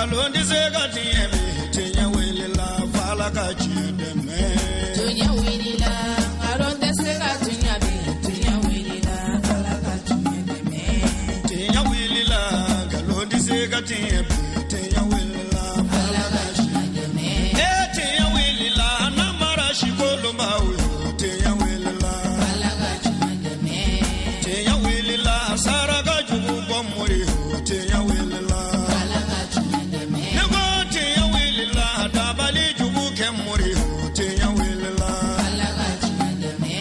Nkalon tɛ se ka tiɲɛ bi, tiɲɛ wulila f'Ala ka tiɲɛ dɛmɛ. Tiɲɛ wulila, nkalon tɛ se ka tiɲɛ bi, tiɲɛ wulila, Ala ka tiɲɛ dɛmɛ. Tiɲɛ wulila, nkalon tɛ se ka tiɲɛ bi, tiɲɛ wulila f'Ala Ala ka ka tiɲɛ dɛmɛ. E tiɲɛ wulila, namara sikolonbaw yo, tiɲɛ wulila. Ala ka tiɲɛ dɛmɛ. Tiɲɛ wulila, saraka jugu bɔ mori yo, tiɲɛ wulila. Ala ka tiɲɛ dɛmɛ. Ne ko tiɲɛ wulila, dabali jugu kɛ mori yo, tiɲɛ wulila. Ala ka tiɲɛ dɛmɛ.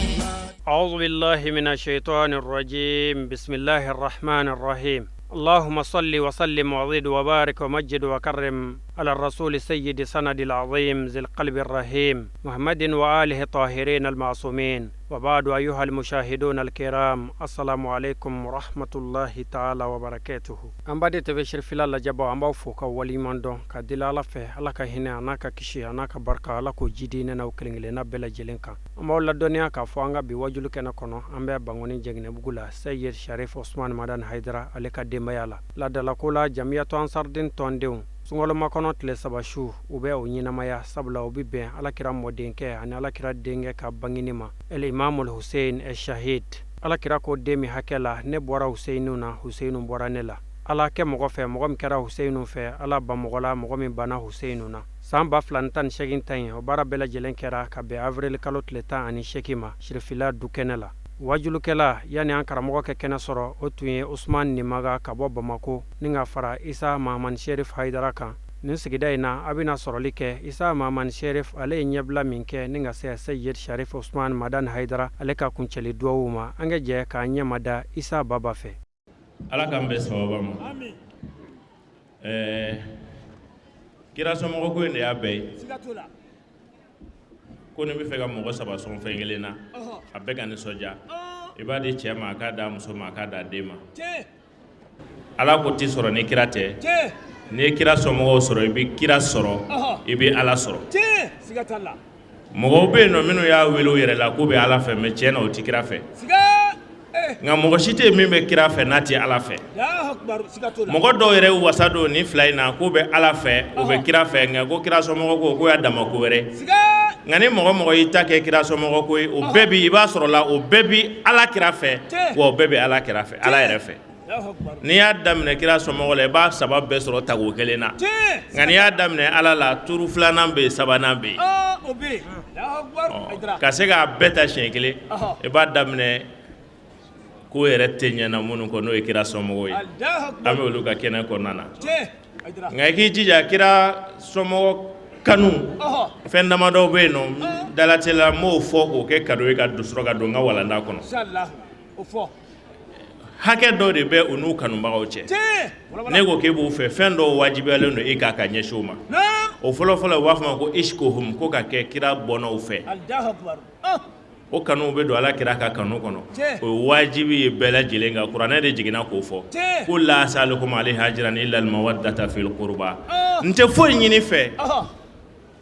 أعوذ بالله من الشيطان الرجيم. بسم الله الرحمن الرحيم. اللهم صل وسلم وزد وبارك ومجد وكرم على الرسول سيد سند العظيم ذي القلب الرحيم محمد وآله الطاهرين المعصومين. وبعد، أيها المشاهدون الكرام، السلام عليكم ورحمة الله تعالى وبركاته. An baden TV Cherifila lajɛbaw, an b'aw fo ka waleɲuman dɔn ka deli Ala fɛ, Ala ka hinɛ a n'a ka kisi a n'a ka barika, Ala k'o jidi ne n'aw kelen kelenna bɛɛ lajɛlen kan. An b'aw ladɔnniya k'a fɔ an ka bi wajulu kɛnɛ kɔnɔ, an bɛ Bankoni Jɛginɛbugu la, Seyid Sharif Osman Madani Haidara ale ka denbaya la. Ladalako la, Jamiyatu Ansardin tɔndenw, sunkalomakɔnɔ tile 3 su, u bɛ o ɲɛnamaya, sabula u bɛ bɛn Alakira mɔdenkɛ ani Alakira denkɛ ka bangeni ma, El Imamul Hussein El Shahid. Alakira ko den min hakɛ la, ne bɔra Husseinu na, Husseinu bɔra ne la. Ala kɛ mɔgɔ fɛ mɔgɔ min kɛra Husseinu fɛ, Ala ban mɔgɔ la mɔgɔ min banna Husseinu na. San 2018 ta in, o baara bɛɛ lajɛlen kɛra ka bɛn avril kalo tile 18 ma, Sirifila du kɛnɛ la. Wajulukɛla, yanni an karamɔgɔ kɛ kɛnɛ sɔrɔ, o tun ye Usman Nimaga ka bɔ Bamako ni ka fara Isa Mahamani Sherif Haidara kan. Nin sigida in na, a bɛna sɔrɔli kɛ Isa Mahamani Sherif ale ye ɲɛbila min kɛ ni ka se Seyid Sharif Usman Madani Haidara ale ka kuncɛli duwawu ma. An ka jɛ k'an ɲɛma da Isa Baba fɛ. Ala k'an bɛn sababa ma. Kira somɔgɔ ko in de y'a bɛɛ ye. Ko ni bɛ fɛ ka mɔgɔ saba sɔn fɛn kelen na, a bɛɛ ka nisɔndiya, i b'a di cɛ ma, a k'a d'a muso ma, a k'a d'a den ma. Ala ko tɛ sɔrɔ ni kira tɛ. N'i ye kira somɔgɔw sɔrɔ, i bɛ kira sɔrɔ, i bɛ Ala sɔrɔ. Mɔgɔw bɛ yen nɔ minnu y'a wele u yɛrɛ la k'u bɛ Ala fɛ, mais tiɲɛ na, u tɛ kira fɛ. Nka mɔgɔ si tɛ yen min bɛ kira fɛ n'a tɛ Ala fɛ. Mɔgɔ dɔw yɛrɛ ye wasa don nin fila in na k'u bɛ Ala fɛ, u bɛ kira fɛ, nka ko kira somɔgɔ ko k'o y'a dama ko wɛrɛ. Nka ni mɔgɔ mɔgɔ y'i ta kɛ kira somɔgɔ ko ye, o bɛɛ bi, i b'a sɔrɔ la, o bɛɛ bi Ala kira fɛ, wa o bɛɛ bɛ Ala kira fɛ, Ala yɛrɛ fɛ. N'i y'a daminɛ kira somɔgɔ la, i b'a saba bɛɛ sɔrɔ tago kelen na. Nka n'i y'a daminɛ Ala la, turu filanan bɛ yen, sabanan bɛ yen. Ka se k'a bɛɛ ta siɲɛ kelen, i b'a daminɛ ko yɛrɛ tɛ ɲɛna minnu kɔ, n'o ye kira somɔgɔw ye. An bɛ olu ka kɛnɛ kɔnɔna na. Nka i k'i jija kira somɔgɔ kanu. Fɛn damadɔ bɛ yen nɔ, dalatɛla, n b'o fɔ k'o kɛ cadeau ye ka sɔrɔ ka don n ka walanda kɔnɔ. Hakɛ dɔ de bɛ u n'u kanubagaw cɛ. Ne ko k'e b'u fɛ, fɛn dɔw wajibiyalen don e k'a ka ɲɛsin u ma. O fɔlɔfɔlɔ, u b'a fɔ ma ko ishkohum, ko ka kɛ kira bɔnnaw fɛ. O kanu bɛ don Ala kira ka kanu kɔnɔ. O ye wajibi ye bɛɛ lajɛlen kan. Kuranɛ de jiginna k'o fɔ ko la asalukum alayhi ajran illa almawaddata fil qurba. N tɛ foyi ɲini fɛ.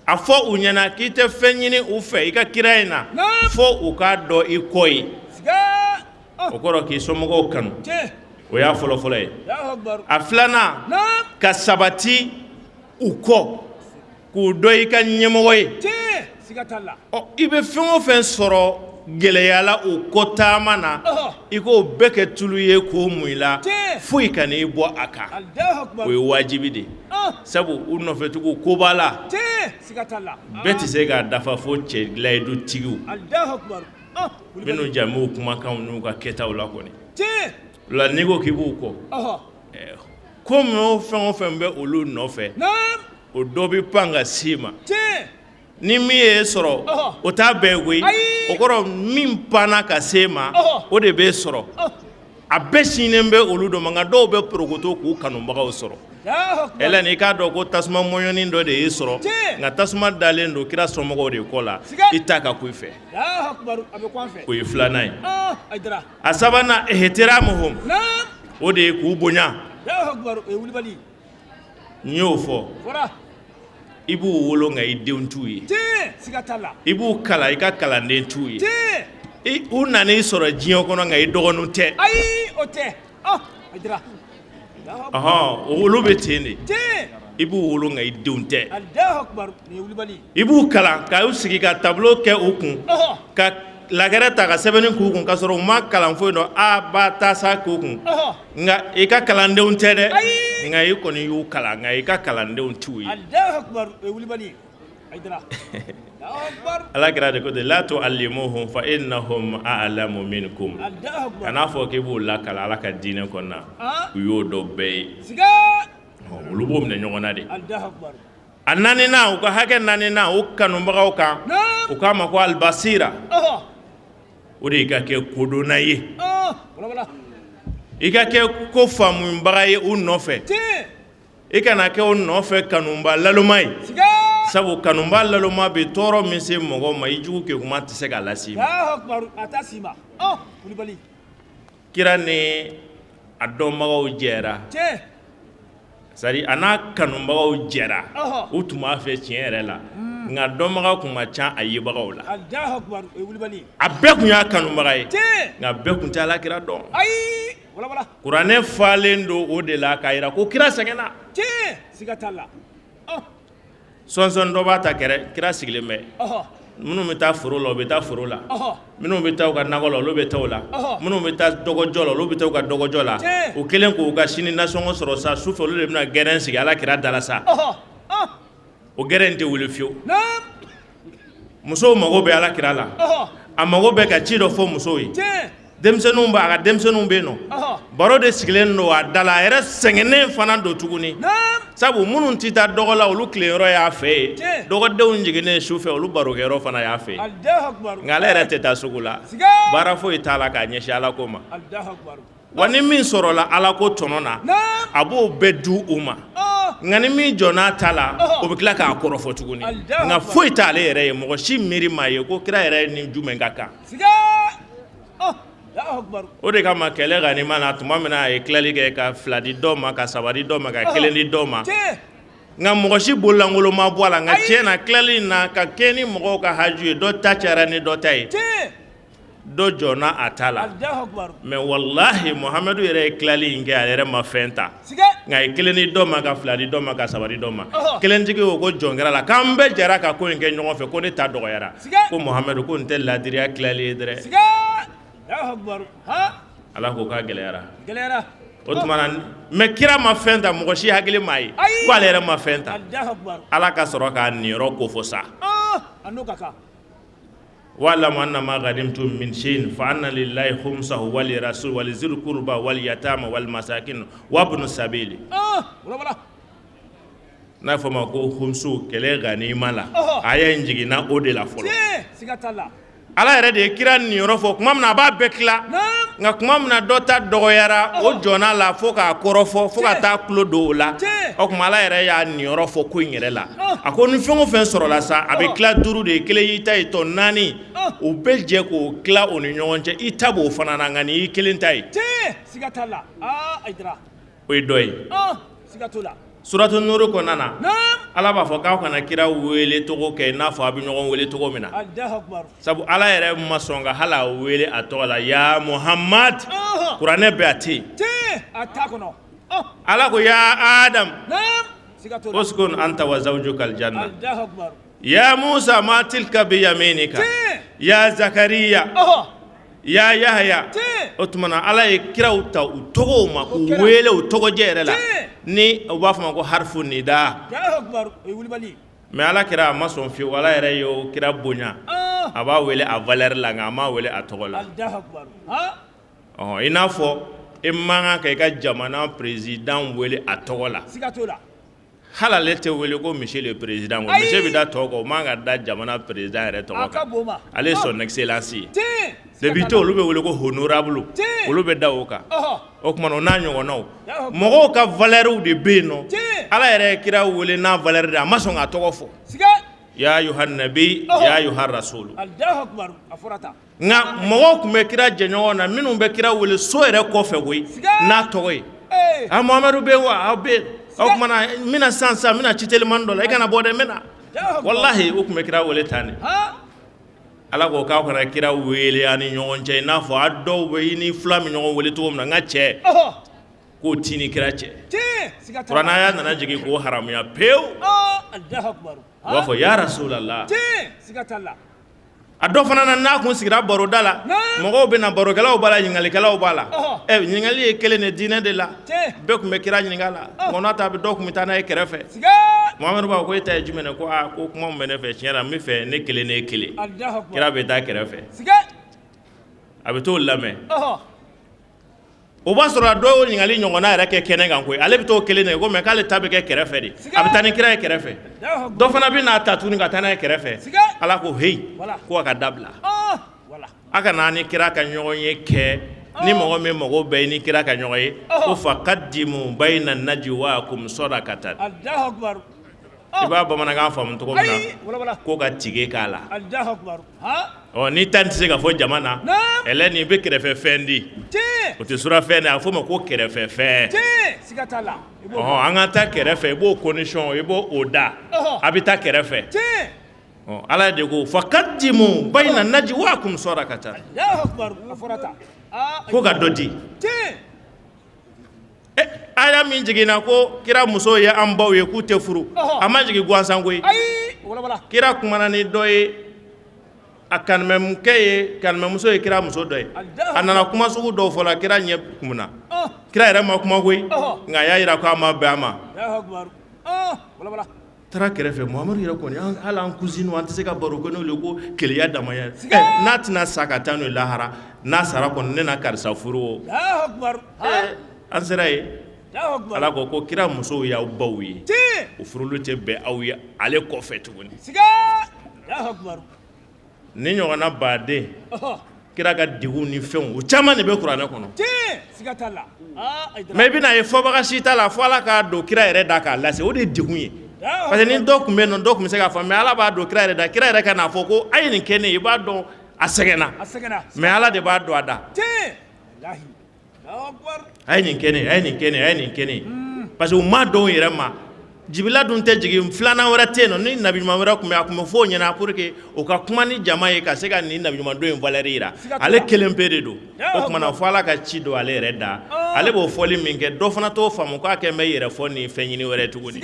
A fɔ u ɲɛna k'i tɛ fɛn ɲini u fɛ i ka kira in na fo u k'a dɔn i kɔ ye. O kɔrɔ, k'i somɔgɔw kanu, o y'a fɔlɔfɔlɔ ye. A filanan, ka sabati u kɔ, k'u dɔn i ka ɲɛmɔgɔ ye. Ɔ, i bɛ fɛn o fɛn sɔrɔ gɛlɛya la u kɔ taama na, i k'o bɛɛ kɛ tulu ye k'o mun i la, foyi kan'i bɔ a kan. O ye wajibi de ye, sabu u nɔfɛtigiw ko b'a la, bɛɛ tɛ se k'a dafa fo cɛ layidutigiw minnu jamu kumakanw n'u ka kɛtaw la kɔni la. N'i ko k'i b'u kɔ, ko min o fɛn o fɛn bɛ olu nɔfɛ, o dɔ bɛ pan ka s'i ma. Ni min ye sɔrɔ, o t'a bɛɛ koyi. O kɔrɔ, min panna ka se ma, o de bɛ sɔrɔ. A bɛɛ sinnen bɛ olu dɔ ma, nka dɔw bɛ porokoto k'u kanubagaw sɔrɔ. Ɛlɛn, i k'a dɔn ko tasuma mɔɲɔni dɔ de y'i sɔrɔ, nka tasuma dalen don kira somɔgɔw de kɔ la, i ta ka ku i fɛ. O ye filanan ye. A sabanan, ihtiramuhum, o de ye k'u bonya. N y'o fɔ, i b'u wolo, nka i denw t'u ye. I b'u kalan, i ka kalanden t'u ye. U nana i sɔrɔ diɲɛ kɔnɔ, nka i dɔgɔnin tɛ. Ɔhɔn, olu bɛ ten de. I b'u wolo, nka i denw tɛ. I b'u kalan ka u sigi ka tableau kɛ u kun, ka lagɛrɛ ta ka sɛbɛnni k'u kun, ka sɔrɔ u ma kalan foyi dɔn, a ba ta sa k'u kun, nka i ka kalandenw tɛ dɛ. Nka i kɔni y'u kalan, nka i ka kalandenw t'u ye. Ala kira de ko ten: la tuallimuhum fa innahum a'lamu minkum. Kan'a fɔ k'i b'u lakalan Ala ka diinɛ kɔnɔna, u y'o dɔn bɛɛ ye. Olu b'o minɛ ɲɔgɔn na de. A naaninan, u ka hakɛ naaninan u kanubagaw kan, u k'a ma ko albasira. O de i ka kɛ kodɔnna ye, i ka kɛ ko faamubaga ye u nɔfɛ. I kana kɛ u nɔfɛ kanuba laloma ye, sabu kanuba laloma bɛ tɔɔrɔ min se mɔgɔ ma, i jugu kɛ kuma tɛ se k'a lase i ma. Kira ni a dɔnbagaw jɛra, c'est-à-dire a n'a kanubagaw jɛra. U tun b'a fɛ tiɲɛ yɛrɛ la, nka dɔnbaga tun ma ca a yebagaw la. A bɛɛ tun y'a kanubaga ye, nka bɛɛ tun tɛ Ala kira dɔn. Kuranɛ falen don o de la k'a jira ko kira sɛgɛnna. Sɔnsɔn dɔ b'a ta kɛrɛ, kira sigilen bɛ. Minnu bɛ taa foro la, u bɛ taa foro la. Minnu bɛ taa u ka nakɔ la, olu bɛ taa o la. Minnu bɛ taa dɔgɔjɔ la, olu bɛ taa u ka dɔgɔjɔ la. U kɛlen k'u ka sini nasɔngɔ sɔrɔ sa, sufɛ olu de bɛna gɛrɛn sigi Ala kira da la sa. O gɛrɛn tɛ wuli fiyewu. Musow mago bɛ Ala kira la, a mago bɛ ka ci dɔ fɔ musow ye. Denmisɛnninw b'a ka denmisɛnninw bɛ yen nɔ, baro de sigilen don a da la. A yɛrɛ sɛgɛnnen fana don tuguni, sabu minnu tɛ taa dɔgɔ la, olu tilenyɔrɔ y'a fɛ yen. Dɔgɔdenw jiginnen sufɛ, olu barokɛyɔrɔ fana y'a fɛ yen. Nka ale yɛrɛ tɛ taa sugu la, baara foyi t'a la k'a ɲɛsin Ala ko ma. Wa ni min sɔrɔla Ala ko tɔnɔ na, a b'o bɛɛ di u ma. Nka ni min jɔn'a ta la, o bɛ tila k'a kɔrɔfɔ tuguni. Nka foyi t'ale yɛrɛ ye. Mɔgɔ si miiri m'a ye ko kira yɛrɛ ni jumɛn ka kan. O de kama kɛlɛ ganima na, tuma min na a ye tilali kɛ, ka fila di dɔw ma, ka saba di dɔw ma, ka kelen di dɔw ma, nka mɔgɔ si bololankolon ma bɔ a la. Nka tiɲɛ na, tilali in na ka kɛ ni mɔgɔw ka haju ye, dɔ ta cayara ni dɔ ta ye, dɔ jɔnna a ta la. Mais walahi, Muhamadu yɛrɛ ye tilali in kɛ, a yɛrɛ ma fɛn ta. Nka a ye kelen di dɔ ma, ka fila di dɔ ma, ka saba di dɔ ma. Kelentigi ko ko jɔn kɛra la k'an bɛɛ jɛra ka ko in kɛ ɲɔgɔn fɛ, ko ne ta dɔgɔyara. Ko Muhamadu ko nin tɛ ladiriya tilali ye dɛrɛ. Ala ko k'a gɛlɛyara o tuma na. Mais kira ma fɛn ta, mɔgɔ si hakili m'a ye ko ale yɛrɛ ma fɛn ta. Ala ka sɔrɔ k'a niyɔrɔ ko fɔ sa: wa'lamu anna ma ghanimtum min shay'in fa anna lillahi khumsahu wa lirrasul wa lizil qurba wal yatama wal masakin wa ibn sabili. N'a fɔ ma ko khumsu, kɛlɛ ganima la, aya in jiginna o de la fɔlɔ. Ala yɛrɛ de ye kira niyɔrɔ fɔ tuma min na a b'a bɛɛ tila, nka tuma min na dɔ ta dɔgɔyara, o jɔnna la fo k'a kɔrɔfɔ, fo ka taa tulo don o la. O tuma Ala yɛrɛ y'a niyɔrɔ fɔ ko in yɛrɛ la. A ko ni fɛn o fɛn sɔrɔla sa, a bɛ tila duuru de ye. Kelen y'i ta ye, tɔ naani u bɛɛ jɛ k'o tila o ni ɲɔgɔn cɛ. I ta b'o fana na, nka nin y'i kelen ta ye. O ye dɔ ye. Suratu Nuru kɔnɔna na, Ala b'a fɔ k'aw kana kira wele cogo kɛ i n'a fɔ a bɛ ɲɔgɔn wele cogo min na, sabu Ala yɛrɛ ma sɔn ka hali a wele a tɔgɔ la, ya Muhamad. Kuranɛ bɛɛ a tɛ yen. Ala ko ya Adam uskun anta wa zawjuka aljanna, ya Musa ma tilka bi yaminika, ya Zakariya, ya Yahya. O tuma na Ala ye kiraw ta u tɔgɔw ma k'u wele u tɔgɔjɛ yɛrɛ la, ni u b'a fɔ ma ko harfu nida. Mais Ala kira a ma sɔn fiyewu. Ala yɛrɛ y'o kira bonya, a b'a wele a valeur la, nka a m'a wele a tɔgɔ la. Ɔhɔn, i n'a fɔ e man kan ka i ka jamana président wele a tɔgɔ la. Hali ale tɛ wele ko monsieur le président. Monsieur bɛ da tɔw kan, o man ka da jamana président yɛrɛ tɔgɔ kan. Ale ye son excellence ye. Député, olu bɛ wele ko honorable, olu bɛ da o kan. O tuma o n'a ɲɔgɔnnaw, mɔgɔw ka valeur de bɛ yen nɔ. Ala yɛrɛ ye kira wele n'a valeur de, a ma sɔn k'a tɔgɔ fɔ: ya ayuha nabi, ya ayuha rasulu. Nka mɔgɔw tun bɛ kira jɛɲɔgɔn na minnu bɛ kira wele so yɛrɛ kɔfɛ koyi n'a tɔgɔ ye: a Muhamadu bɛ yen wa? Aw bɛ yen. O tuma na n bɛna sisan sisan, n bɛna ci teliman dɔ la, i kana bɔ dɛ, n bɛna. Walahi, u tun bɛ kira wele tan de. Ala ko k'aw kana kira wele a ni ɲɔgɔn cɛ i n'a fɔ a dɔw bɛ i ni fila min ɲɔgɔn wele cogo min na. N ka cɛ, k'o t'i ni kira cɛ. Kuranɛ aya nana jigin k'o haramuya pewu. U b'a fɔ ya rasulallah. A dɔ fana na n'a kun sigira baroda la, mɔgɔw bɛ na, barokɛlaw b'a la, ɲininkalikɛlaw b'a la. Ɛ, ɲininkali ye kelen de diinɛ de la, bɛɛ tun bɛ kira ɲininka la, o n'a ta bɛɛ dɔw tun bɛ taa n'a ye kɛrɛfɛ. Muhamadu b'a fɔ ko e ta ye jumɛn ye? Ko aa, ko kuma min bɛ ne fɛ, tiɲɛ na n bɛ fɛ ne kelen ne kelen. Kira bɛ taa kɛrɛfɛ, a bɛ t'o lamɛn. O b'a sɔrɔ a dɔw y'o ɲininkali ɲɔgɔnna yɛrɛ kɛ kɛnɛ kan koyi. Ale bɛ t'o kelen de ko mais k'ale ta bɛ kɛ kɛrɛfɛ de, a bɛ taa ni kira ye kɛrɛfɛ. Dɔ fana bɛ n'a ta tuguni ka taa n'a ye kɛrɛfɛ. Ala ko heyi, ko a ka dabila, a kana ni kira ka ɲɔgɔn ye kɛ. Ni mɔgɔ min mago bɛ ni kira ka ɲɔgɔn ye, ko faqaddimu bayna najwakum sadaqatan. I b'a bamanankan faamu cogo min na, ko ka tige k'a la. Ɔ, n'i ta tɛ se ka fɔ jama na, ɛlɛ nin bɛ kɛrɛfɛ fɛn di, o tɛ sura fɛn a f'o ma ko kɛrɛfɛ fɛn. Ɔ, an ka taa kɛrɛfɛ, i b'o condition, i b'o o da, a bɛ taa kɛrɛfɛ. Ɔ, Ala de ko faqaddimu bayna najwakum sadaqatan, ko ka dɔ di. Aya min jiginna ko kira muso ye an baw ye k'u tɛ furu, a ma jigin gansan koyi. Kira kumana ni dɔ ye, a kanumɛmukɛ ye, kanumɛmuso ye kira muso dɔ ye. A nana kuma sugu dɔw fɔ la, kira ɲɛ kumuna. Kira yɛrɛ ma kuma koyi, nka a y'a jira ko a ma bɛn a ma. Taara kɛrɛfɛ, Muhamadu yɛrɛ kɔni, hali an cousine an tɛ se ka baro kɛ n'olu ye, ko keleya damaya. N'a tɛna sa ka taa n'o ye lahara, n'a sara kɔni, ne na karisa furu. O an sera yen, Ala ko ko kira musow y'aw baw ye, o furuli tɛ bɛn aw ye ale kɔfɛ tuguni. Ni ɲɔgɔnna baden kira ka degun ni fɛnw, o caman de bɛ kuranɛ kɔnɔ, mais i bɛna ye fɔbaga si t'a la fo Ala k'a don kira yɛrɛ da k'a lase. O de ye degun ye, parce que ni dɔ tun bɛ yen nɔ, dɔ tun bɛ se k'a fɔ, mais Ala b'a don kira yɛrɛ da, kira yɛrɛ ka n'a fɔ ko a ye nin kɛ ne ye, i b'a dɔn a sɛgɛnna, mais Ala de b'a don a da, a ye nin kɛ ne, a ye nin kɛ ne, a ye nin kɛ ne, parce que u m'a dɔn u yɛrɛ ma. Jibila dun tɛ jigin, filanan wɛrɛ tɛ yen nɔ. Ni nabi ɲuman wɛrɛ tun bɛ, a tun bɛ fɔ o ɲɛna pour que o ka kuma ni jama ye ka se ka nin nabi ɲuman dɔ in valeur jira. Ale kelen pe de don. O tuma na fo Ala ka ci don ale yɛrɛ da, ale b'o fɔli min kɛ, dɔ fana t'o faamu k'a kɛ bɛ yɛrɛ fɔ ni fɛn ɲini wɛrɛ tuguni.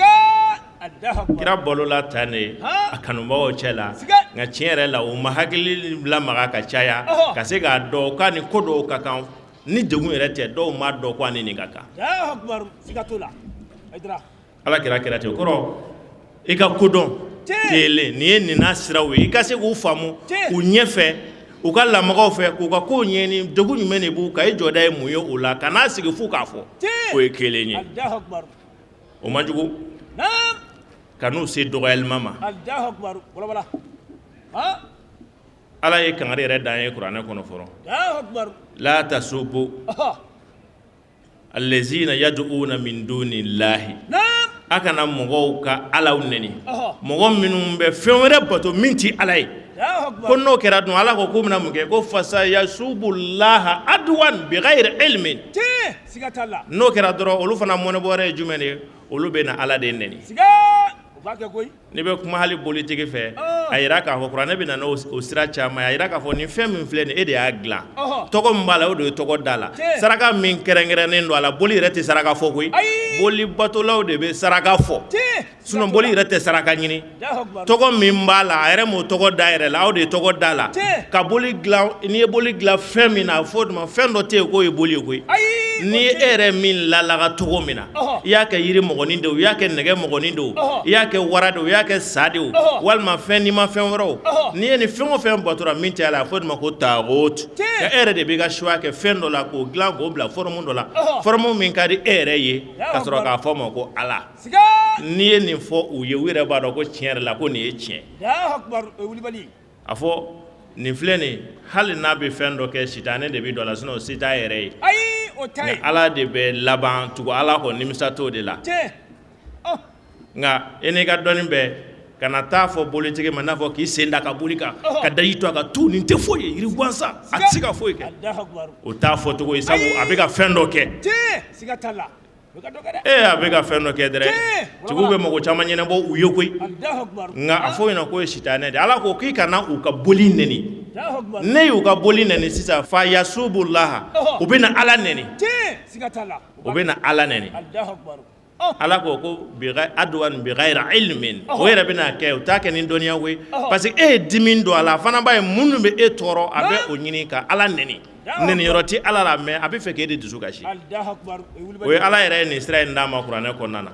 Kira balola tan de a kanubagaw cɛ la, nka tiɲɛ yɛrɛ la, u ma hakili lamaga ka caya ka se k'a dɔn k'a ni ko dɔw ka kan. Ni degun yɛrɛ tɛ, dɔw m'a dɔn ko a ni nin ka kan. Ala kira kɛra ten. O kɔrɔ, i ka kodɔn kelen nin ye nin n'a siraw ye, i ka se k'u faamu u ɲɛfɛ, u ka lamɔgɔw fɛ, k'u ka kow ɲɛɲini, degun jumɛn de b'u kan, i jɔda ye mun ye o la, ka n'a sigi f'u k'a fɔ, o ye kelen ye. O man jugu ka n'u se dɔgɔyalima ma. Ala ye kangari yɛrɛ dan ye kuranɛ kɔnɔ fɔlɔ: la tasubu allazina yad'una min dunillahi, a kana mɔgɔw ka alaw neni, mɔgɔ minnu bɛ fɛn wɛrɛ bato min tɛ Ala ye. Ko n'o kɛra dun, Ala ko k'u bɛna mun kɛ? Ko fasayasubullaha adwan bighayri ilmin. N'o kɛra dɔrɔn, olu fana mɔnɛbɔ ye jumɛn de ye? Olu bɛ na Ala de neni. N'i bɛ kuma hali bolitigi fɛ, a jira k'a fɔ kuranɛ bɛ na n'o sira caman ye, a jira k'a fɔ nin fɛn min filɛ nin, e de y'a dilan, tɔgɔ min b'a la, o de ye tɔgɔ da la, saraka min kɛrɛnkɛrɛnnen don a la. Boli yɛrɛ tɛ saraka fɔ koyi, boli batolaw de bɛ saraka fɔ, sinon boli yɛrɛ tɛ saraka ɲini. Tɔgɔ min b'a la, a yɛrɛ m'o tɔgɔ da yɛrɛ la, aw de ye tɔgɔ da la ka boli dilan. N'i ye boli dilan fɛn min na, a fɔ o ma, fɛn dɔ tɛ yen k'o ye boli ye koyi. N'i ye e yɛrɛ min lalaga cogo min na, i y'a kɛ yiri mɔgɔnin de o, i y'a kɛ nɛgɛ mɔgɔnin de o, i y'a kɛ wara de o, i y'a kɛ sa de o, walima fɛn n'i ma fɛn wɛrɛ o, n'i ye nin fɛn o fɛn batora min tɛ Ala ye, a fɔ o de ma ko taagot. Nka e yɛrɛ de b'i ka choix kɛ fɛn dɔ la k'o dilan k'o bila forme dɔ la, forme min ka di e yɛrɛ ye, ka sɔrɔ k'a fɔ o ma ko Ala. N'i ye nin fɔ u ye, u yɛrɛ b'a dɔn ko tiɲɛ yɛrɛ la ko nin ye tiɲɛ. A fɔ nin filɛ nin, hali n'a bɛ fɛn dɔ kɛ, sitanɛ de bɛ don a la, sinon se t'a yɛrɛ ye. Nka Ala de bɛ laban tugu Ala kɔ, nimisa t'o de la. Nka e n'i ka dɔnni bɛɛ, kana taa fɔ bolitigi ma n'a fɔ k'i sen da ka boli kan ka daji to a kan tu, nin tɛ foyi ye, yiri gansan, a tɛ se ka foyi kɛ. O t'a fɔcogo ye, sabu a bɛ ka fɛn dɔ kɛ. Ee, a bɛ ka fɛn dɔ kɛ dɛrɛ, tigiw bɛ mɔgɔ caman ɲɛnabɔ u ye koyi. Nka a fɔ ɲɛna k'o ye sitanɛ de. Ala ko k'i kana u ka boli neni. Ne y'u ka boli neni sisan, fa yasubulaha, u bɛ na Ala neni, u bɛ na Ala neni. Ala ko ko adwan bi ghayri ilmin, o yɛrɛ bɛna kɛ, u t'a kɛ ni dɔnniya koyi, parce que e ye dimi don a la, a fana b'a ye minnu bɛ e tɔɔrɔ, a bɛ o ɲini ka Ala nɛni. Nɛniyɔrɔ tɛ Ala la, mais a bɛ fɛ k'e de dusu kasi. O ye Ala yɛrɛ ye nin sira in d'a ma kuranɛ kɔnɔna na.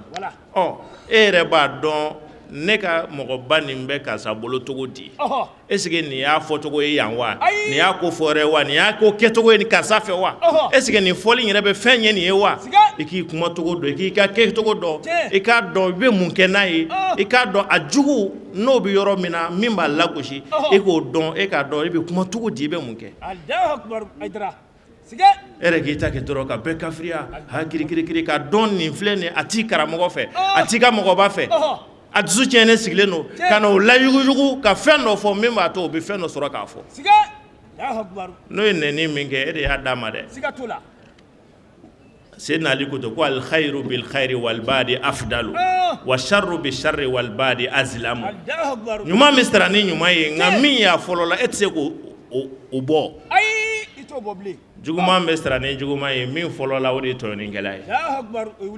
Ɔ, e yɛrɛ b'a dɔn ne ka mɔgɔba nin bɛ karisa bolo cogo di? Est-ce que nin y'a fɔcogo ye yan wa? Nin y'a ko fɔ wa? Nin y'a ko kɛcogo ye ni karisa fɛ wa? Est-ce que nin fɔli yɛrɛ bɛ fɛn ɲɛ nin ye wa? I k'i kumacogo dɔn, i k'i ka kɛcogo dɔn, i k'a dɔn i bɛ mun kɛ n'a ye, i k'a dɔn a jugu n'o bɛ yɔrɔ min na, min b'a lagosi, e k'o dɔn, e k'a dɔn i bɛ kuma cogo di, i bɛ mun kɛ. E yɛrɛ k'i ta kɛ dɔrɔn ka bɛɛ kafiriya, ha kirikirikiri, ka dɔn nin filɛ nin, a t'i karamɔgɔ fɛ, a t'i ka mɔgɔba fɛ, a dusu tiɲɛnen sigilen don, ka na o layuguyugu ka fɛn dɔ fɔ min b'a to o bɛ fɛn dɔ sɔrɔ k'a fɔ. N'o ye nɛni min kɛ, e de y'a d'a ma dɛ. Seydina Ali ko ten ko alkhayru bil khayri wal badi afdalu wa sharru bi sharri wal badi azlamu. Ɲuman bɛ sara ni ɲuman ye, nka min y'a fɔlɔ la, e tɛ se k'o bɔ. Juguman bɛ sara ni juguman ye, min fɔlɔ la, o de ye tɔɲɔnikɛla ye.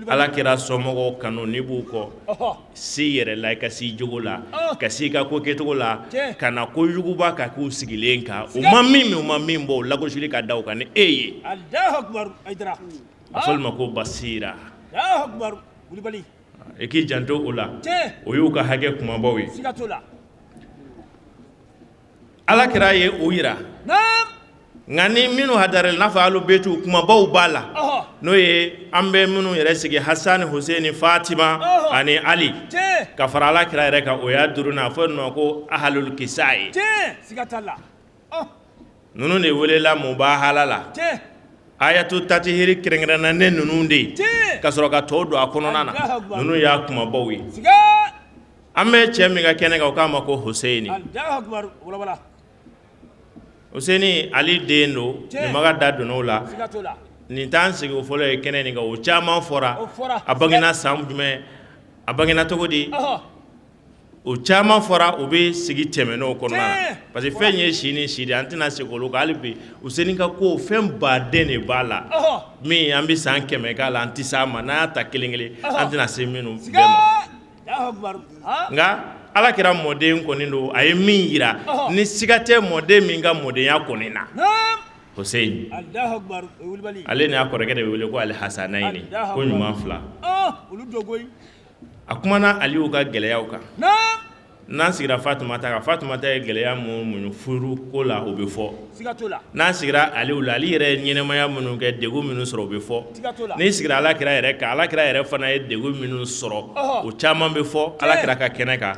Ala kira somɔgɔw kanu, n'i b'u kɔ, si yɛrɛ la, i ka si jogo la, ka si ka ko kɛcogo la, ka na ko yuguba ka k'u sigilen kan, u ma min min, u ma min bɔ, o lagosili ka da u kan ni e ye. A fɔli ma ko basira. I k'i janto o la, o y'u ka hakɛ kumabaw ye. Ala kira ye o jira, nka ni minnu hadarila n'a fɔ alu betu kumabaw b'a la, n'o ye an bɛ minnu yɛrɛ sigi Hasani, Huseni, Fatima ani Ali ka fara ala kira yɛrɛ kan, o y'a duurunan, a fɔ ma ko ahalul kisa ye. Ninnu de welela mubahala la, ayatu tatihiri kɛrɛnkɛrɛnna ne ninnu de ye, ka sɔrɔ ka tɔw don a kɔnɔna na. Ninnu y'a kumabaw ye. An bɛ cɛ min ka kɛnɛ kan, o k'a ma ko Huseni. Huseni, Ali den don. Nin maga da donna o la. Nin t'an sigi o fɔlɔ ye kɛnɛ nin kan, o caman fɔra. A bangena san jumɛn, a bangena cogo di, o caman fɔra, o bɛ sigi tɛmɛn'o kɔnɔna na, parce que fɛn ye si ni si de, an tɛna segin olu kan. Hali bi Huseni ka ko fɛn baden de b'a la, min an bɛ san 100 k'a la, an tɛ s'a ma. N'a y'a ta kelen kelen, an tɛna se minnu bɛɛ ma. Nka ala kira mɔden kɔni don, a ye min jira ni siga tɛ mɔden min ka mɔdenya kɔni na, Huseni, ale n'a kɔrɔkɛ de bɛ wele ko Alihasanayini, ko ɲuman fila. A kumana Aliyu ka gɛlɛyaw kan. N'an sigira Fatumata kan, Fatumata ye gɛlɛya mun muɲu furu ko la, o bɛ fɔ. N'an sigira Aliyu la, Ali yɛrɛ ye ɲɛnamaya minnu kɛ, degun minnu sɔrɔ, o bɛ fɔ. N'i sigira ala kira yɛrɛ kan, ala kira yɛrɛ fana ye degun minnu sɔrɔ, o caman bɛ fɔ ala kira ka kɛnɛ kan.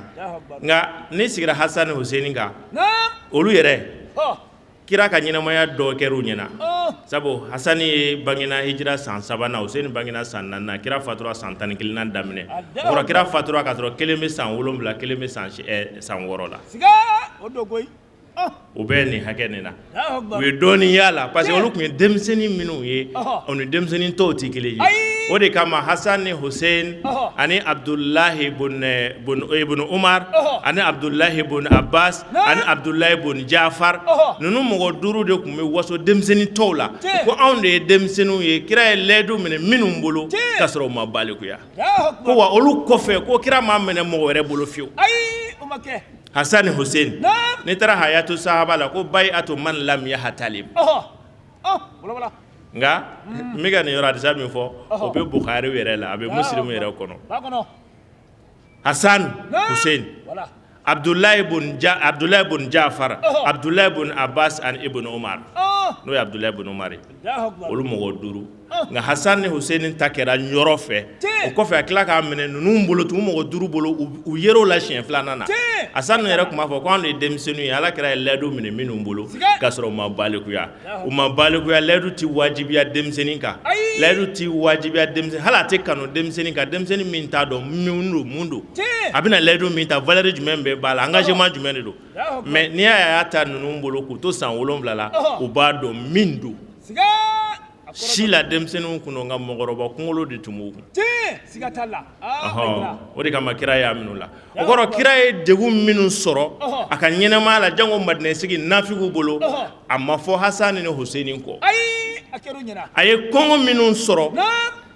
Nka n'i sigira Hasani Huseni kan, olu yɛrɛ kira ka ɲɛnamaya dɔ kɛra u ɲɛna, sabu Hasani ye bangena hijira san sabanan, Huseni bangena san naaninan, kira fatura san 11nan daminɛ. O kɔrɔ, kira fatura k'a sɔrɔ kelen bɛ san 7, kelen bɛ san 6 la. U bɛ nin hakɛ nin na, u ye dɔɔnin y'a la, parce que olu tun ye denmisɛnnin minnu ye, o ni denmisɛnnin tɔw tɛ kelen ye. O de kama Hasan ni Hussein ani Abdulahi ibn Umar ani Abdulahi ibn Abbas ani Abdulahi ibn Jafar, ninnu mɔgɔ duuru de tun bɛ waso denmisɛnnin tɔw la, ko anw de ye denmisɛnninw ye, kira ye layidu minɛ minnu bolo ka sɔrɔ u ma balikuya, ko wa olu kɔfɛ ko kira m'a minɛ mɔgɔ wɛrɛ bolo fiyewu. Hasan ni Hussein, n'i taara hayatu sahaba la, ko bay'atu man lam yahtalim. Nka n bɛ ka nin yɔrɔ hadisa min fɔ, o bɛ Bukhari yɛrɛ la, a bɛ Muslim yɛrɛ kɔnɔ. Hasan, Hussein, Abdulahi ibn Jafar, Abdulahi ibn Abbas ani ibn Umar, n'o ye Abdulahi ibn Umar ye, olu mɔgɔ duuru. Nka Hasan ni Hussein ta kɛra yɔrɔ fɛ, o kɔfɛ a tila k'a minɛ ninnu bolo tun, mɔgɔ duuru bolo, u yer'o la siɲɛ filanan na. Hasan yɛrɛ tun b'a fɔ ko anw de ye denmisɛnninw ye, ala kira ye layidu minɛ minnu bolo k'a sɔrɔ u ma balikuya. U ma balikuya, layidu tɛ wajibiya denmisɛnnin kan, layidu tɛ wajibiya denmisɛnnin, hali a tɛ kanu denmisɛnnin kan, denmisɛnnin min t'a dɔn mun don, mun don, a bɛna layidu min ta, valeur jumɛn bɛ b'a la, engagement jumɛn de don. Mais n'i y'a ta ninnu bolo k'u to san 7 la, u b'a dɔn min don. Si la denmisɛnninw kun nka mɔgɔkɔrɔba kunkolo de tun b'u kun, o de kama kira y'a minɛ u la. O kɔrɔ, kira ye degun minnu sɔrɔ a ka ɲɛnamaya la, jango Madinɛ sigi nafigiw bolo, a ma fɔ Hasan ni Huseni kɔ. A ye kɔngɔ minnu sɔrɔ,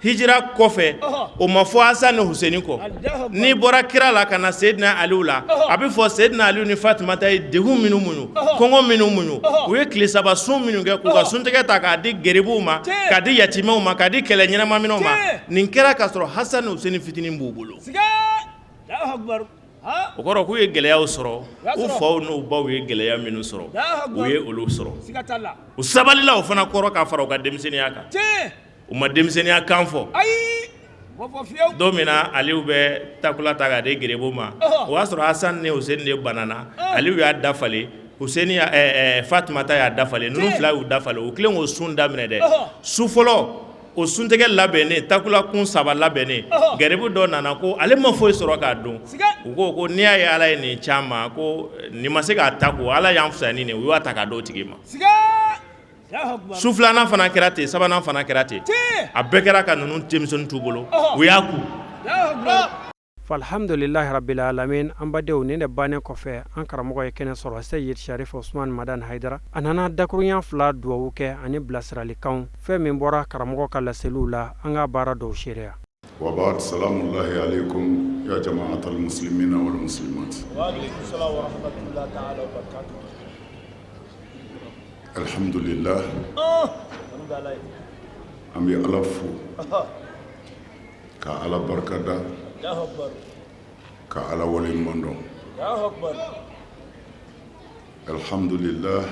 Hijira kɔfɛ o ma fɔ Hasan ni Huseni kɔ. N'i bɔra kira la ka na Seyidina Aliyu la, a bɛ fɔ Seyidina Aliyu ni Fatumata ye degun minnu muɲu, kɔngɔ minnu muɲu, u ye tile saba sun minnu kɛ, k'u ka suntigɛ ta k'a di geribuw ma, k'a di yatimɛw ma, k'a di kɛlɛ ɲɛnamaminɛw ma. Nin kɛra k'a sɔrɔ Hasan ni Huseni fitinin b'u bolo. O kɔrɔ k'u ye gɛlɛyaw sɔrɔ, u faw n'u baw ye gɛlɛya minnu sɔrɔ, u ye olu sɔrɔ. U sabalila o fana kɔrɔ k'a fara u ka denmisɛnninya kan. U ma denmisɛnninya kan fɔ. Don min na Aliyu bɛ takula ta k'a di geribu ma, o y'a sɔrɔ Hasan ni Huseni de banana. Aliyu y'a dafalen, Huseni Fatumata y'a dafalen, ninnu fila y'u dafalen. U kɛlen k'o sun daminɛ dɛ, su fɔlɔ o suntigɛ labɛnnen, takula kun saba labɛnnen, garibu dɔ nana ko ale ma foyi sɔrɔ k'a dun. U ko ko n'i y'a ye Ala ye nin ci an ma, ko nin ma se k'a ta ko Ala y'an fisaya ni nin, u y'a ta k'a d'o tigi ma. Su filanan fana kɛra ten, sabanan fana kɛra ten, a bɛɛ kɛra ka ninnu denmisɛnnin t'u bolo, u y'a kun. Alhamdulilahi rabbil alamin. An badenw, nin de bannen kɔfɛ, an karamɔgɔ ye kɛnɛ sɔrɔ, Seyid Sharif Usman Madan Haidara. A nana dakurunya fila duwawu kɛ ani bilasiralikanw. Fɛn min bɔra karamɔgɔ ka laseliw la, an ka baara dɔw seereya. Wa ba'd, salamullahi alaikum ya jama'atal muslimina wal muslimat. Wa alaikum salam wa rahmatullahi ta'ala wa barakatuh. Alhamdulillah. An bɛ Ala fo. Ka Ala barikada, ka Ala waleɲuman dɔn. Alhamdulillah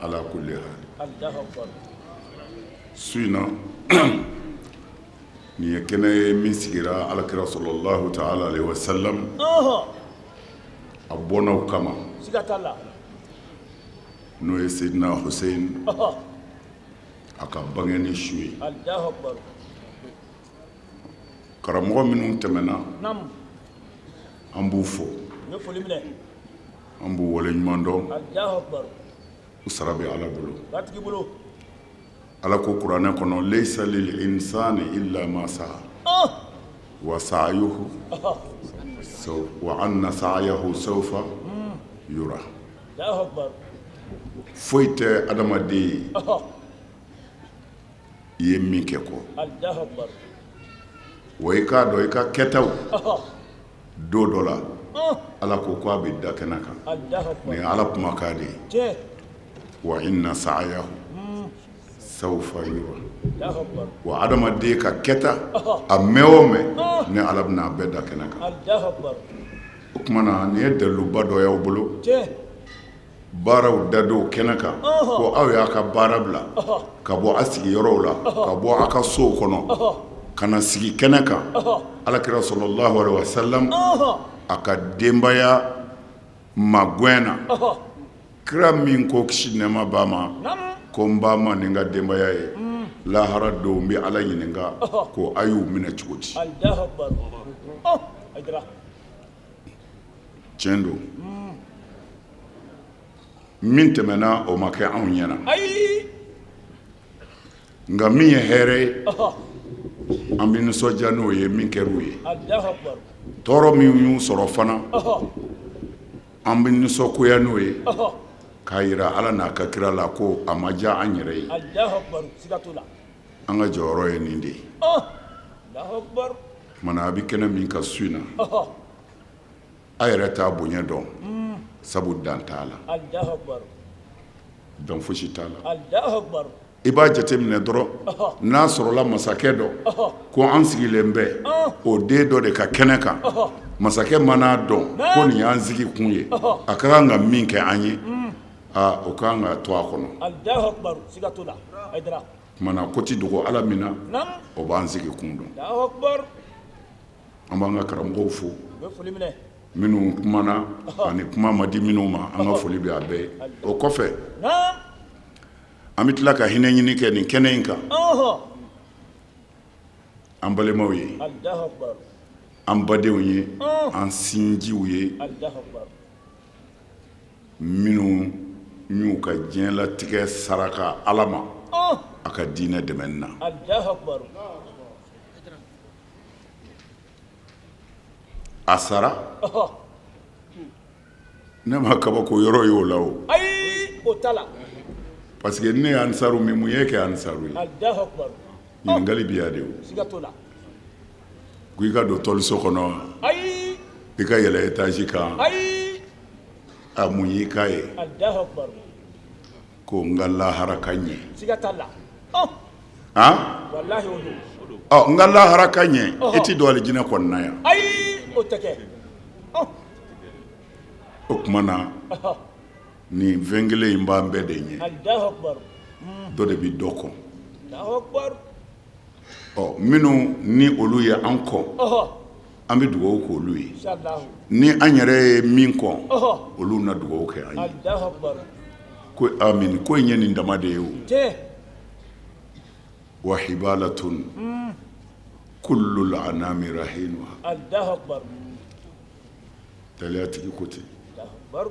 ala kulli hal. Su in na, nin ye kɛnɛ ye min sigira Alakira sɔlɔlahu taala aleyihi wa salam a bɔnnaw kama, n'o ye Seyidina Huseyini a ka bangeni su ye. Karamɔgɔ minnu tɛmɛna, an b'u fo, an b'u waleɲuman dɔn, u sara bɛ Ala bolo. Ala ko kuranɛ kɔnɔ, leyisa lil insani illa ma saa wa saayuhu wa anna saayahu sawfa yura. Foyi tɛ adamaden ye i ye min kɛ kɔ. Wa i k'a dɔn i ka kɛtaw don dɔ la, Ala ko k'a bɛ da kɛnɛ kan. Nin ye Ala kumakan de ye. Wa inna saayahu sawfa yura. Wa adamaden ka kɛta a mɛn o mɛn, ne Ala bɛna a bɛɛ da kɛnɛ kan. O tuma na nin ye daliluba dɔ y'aw bolo. Baaraw dadon kɛnɛ kan ko aw y'a ka baara bila ka bɔ a sigiyɔrɔw la, ka bɔ a ka sow kɔnɔ ka na sigi kɛnɛ kan, Alakira sɔlɔlahu aleyihi wa salam a ka denbaya magɛn na. Kira min ko kisi nɛɛma b'a ma, ko n b'a ma ni n ka denbaya ye lahara don, n bɛ Ala ɲininka ko a y'u minɛ cogo di? Tiɲɛ don, min tɛmɛna o ma kɛ anw ɲɛna, nka min ye hɛrɛ ye, an bɛ nisɔndiya n'o ye. Min kɛra u ye, tɔɔrɔ min y'u sɔrɔ fana, an bɛ nisɔngoya n'o ye, k'a jira Ala n'a ka kira la ko a ma diya an yɛrɛ ye. An ka jɔyɔrɔ ye nin de ye. Tuma a bɛ kɛnɛ min kan su in na, a yɛrɛ t'a bonya dɔn, sabu dan t'a la, dan fosi t'a la. I b'a jateminɛ dɔrɔn, n'a sɔrɔla masakɛ dɔ ko an sigilen bɛ o den dɔ de ka kɛnɛ kan, masakɛ man'a dɔn ko nin y'an sigi kun ye, a ka kan ka min kɛ an ye, aa, o ka kan ka to a kɔnɔ. Tuma na ko tɛ dogo Ala min na, o b'an sigi kun dɔn. An b'an ka karamɔgɔw fo minnu kumana ani kuma ma di minnu ma, an ka foli bɛ a bɛɛ ye. O kɔfɛ, an bɛ tila ka hinɛ ɲini kɛ nin kɛnɛ in kan an balimaw ye, an badenw ye, an sinjiw ye, minnu y'u ka diɲɛlatigɛ saraka Ala ma a ka diinɛ dɛmɛni na. A sara ne ma kabako yɔrɔ ye o la o, ayi, o t'a la, parce que ne ye ansaru min, mun ye kɛ ansaru ye? Ɲininkali bɛ yan de o. Siga t'o la. Ko i ka don tɔliso kɔnɔ wa? Ayi. I ka yɛlɛ étage kan? Ayi. A mun y'i k'a ye? Alahu akibaru. Ko n ka lahara ka ɲɛ. Siga t'a la. Han? Walahi o don. Ɔ n ka lahara ka ɲɛ, i ti don alijinɛ kɔnɔna yan. Ayi, o tɛ kɛ. O tuma na nin fɛn kelen in b'an bɛɛ de ɲɛ. Alahu akibaru. Dɔ de bɛ dɔ kɔn. Alahu akibaru. Ɔ minnu ni olu ye an kɔn, an bɛ dugawu k'olu ye. Ni an yɛrɛ ye min kɔn, olu na dugawu kɛ an ye. Alahu akibaru. Ko amin ko in ye nin dama de ye o. Tiɲɛ. Wa hibalatun kullul anami rahinuha. Alahu akibaru. Taliya tigi ko ten. Alahu akibaru.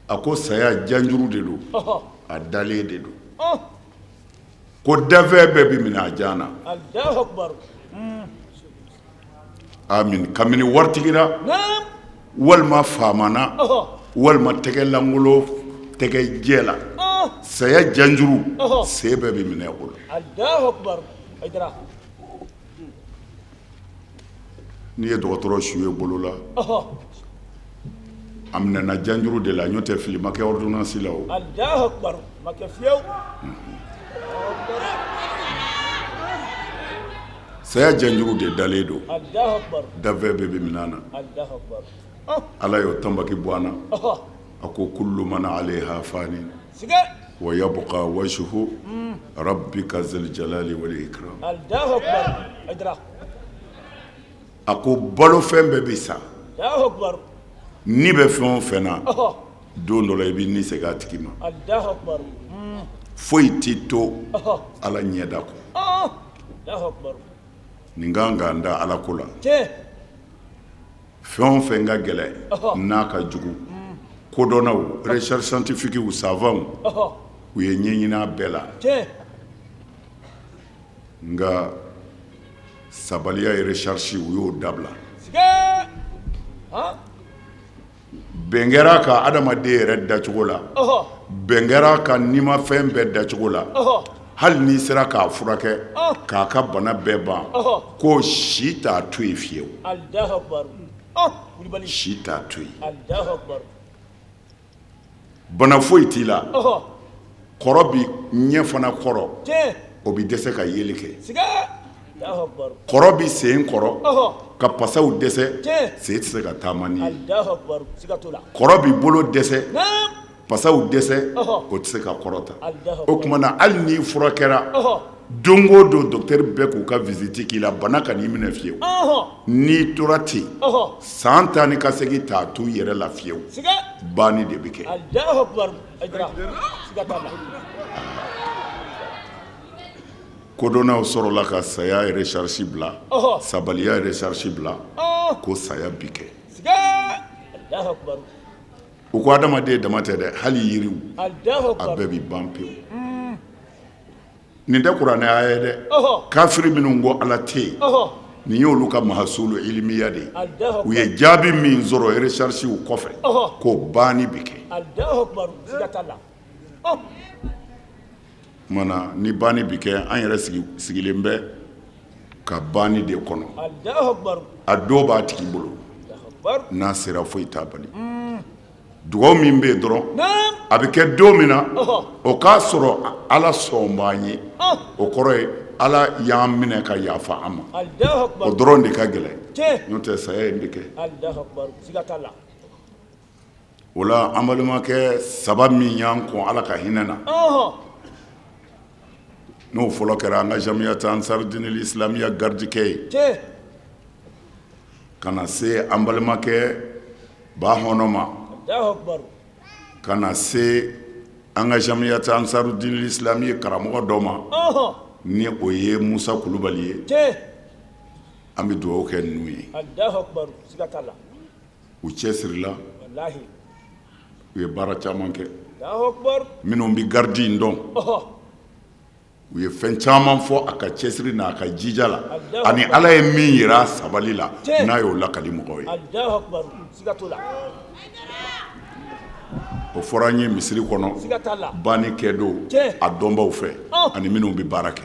A ko saya janjuru de don, a dalen de don. Ko dafɛn bɛɛ bɛ minɛ a jan na. Alahu akibaru. Amin kabini waritigi la Naam. walima faama na walima tɛgɛ lankolon tɛgɛ jɛ la saya janjuru sen bɛɛ bɛ minɛ o la. Alahu akibaru. Hayidara. N'i ye dɔgɔtɔrɔ su ye bolo la, a minɛna janjuru de la, n'o tɛ fili ma kɛ ordonnance la o. Alahu akibaru. Ma kɛ fiyewu. Saya janjuru de dalen don. Alahu akibaru. Dafɛn bɛɛ bɛ minɛ na. Alahu akibaru. Ala y'o tanbaki bɔ an na. A ko kullu man alayha fanin. Siga. Wa yabqa wajhu rabbika zil jalali wal ikram. Alahu akibaru. Hayidara. A ko balofɛn bɛɛ bɛ sa. Alahu akibaru. Ni bɛ fɛn o fɛn na, don dɔ la i bɛ ni segin a tigi ma. Alahu akibaru. Foyi tɛ to Ala ɲɛda kɔ. Alahu akibaru. Nin kan k'an da Ala ko la. Tiɲɛ. Fɛn o fɛn ka gɛlɛn n'a ka jugu, kodɔnnaw, recherche scientifique, savants u ye ɲɛɲini a bɛɛ la. Tiɲɛ. Nka sabaliya ye recherche u y'o dabila. Siga. Han. Bɛn kɛra a kan adamaden yɛrɛ dacogo la, bɛn kɛra a kan nimafɛn bɛɛ dacogo la, hali n'i sera k'a furakɛ k'a ka bana bɛɛ ban, ko si t'a to yen fiyewu. Alahu akibaru. Kulibali. Si t'a to yen. Alahu akibaru. Bana foyi t'i la, kɔrɔ bi ɲɛ fana kɔrɔ, Tiɲɛ. o bɛ dɛsɛ ka yeli kɛ. Siga. Alahu akibaru. Kɔrɔ bi sen kɔrɔ, ka pasaw dɛsɛ, Tiɲɛ. sen tɛ se ka taama n'i ye. Alahu akibaru. Siga t'o la. Kɔrɔ bi bolo dɛsɛ, Naam. pasaw dɛsɛ, o tɛ se ka kɔrɔta. Alahu O tuma na hali n'i furakɛra, don o don docteur bɛɛ k'u ka visite k'i la, bana kan'i minɛ fiyewu. N'i tora ten, san tan ni ka segin t'a to i yɛrɛ la fiyewu. Siga. Banni de bɛ kɛ. Alahu akibaru. Hayidara. Siga t'a la. Kodɔnnaw sɔrɔla ka saya recherche bila, sabaliya recherche bila, ko saya bi kɛ. Siga. Alahu akibaru. U ko adamaden dama tɛ dɛ, hali yiriw, Alahu a akibaru. bɛɛ bi ban pewu. Nin tɛ kuranɛ aya ye dɛ. Kafiri minnu ko Ala tɛ yen, nin y'olu ka mahasulu ilimiya de ye. Alahu U ye jaabi min sɔrɔ recherche kɔfɛ, ko banni bi kɛ. Alahu akibaru. Siga t'a la. Tuma na ni banni bi kɛ, an yɛrɛ sigilen bɛ ka banni de kɔnɔ. Alahu akibaru. A don b'a tigi bolo, Alahu akibaru. n'a sera foyi t'a bali. Dugawu min bɛ yen dɔrɔn, Naam. a bɛ kɛ don min na, o k'a sɔrɔ Ala sɔn b'an ye. O kɔrɔ ye Ala y'an minɛ ka yafa an ma. Alahu O akibaru. dɔrɔn de ka gɛlɛn. Tiɲɛ. N'o tɛ saya in bɛ kɛ. Alahu akibaru. Siga t'a la. O la an balimakɛ saba min y'an kɔn Ala ka hinɛ na, n'o fɔlɔ kɛra an ka jamiyati ansarudinil islamiya garidikɛ ye, Tiɲɛ. ka na se an balimakɛ Ba hɔnɔ ma, Alahu akibaru. ka na se an ka jamiyati ansarudinil islamiya karamɔgɔ dɔ ma, ni o ye Musa Kulubali ye. Tiɲɛ. An bɛ dugawu kɛ ninnu ye. Alahu akibaru. Siga t'a la. U cɛsirila, Walahi. u ye baara caman kɛ. Alahu akibaru. Minnu bɛ garidi in dɔn, u ye fɛn caman fɔ a ka cɛsiri n'a ka jija la, ani Ala ye min jira a sabali la, n'a y'o lakali mɔgɔw ye. Alahu akibaru. Siga t'o la. O fɔra an ye misiri kɔnɔ Siga t'a la. banni kɛ don Tiɲɛ. a dɔnbaw fɛ ani minnu bɛ baara kɛ.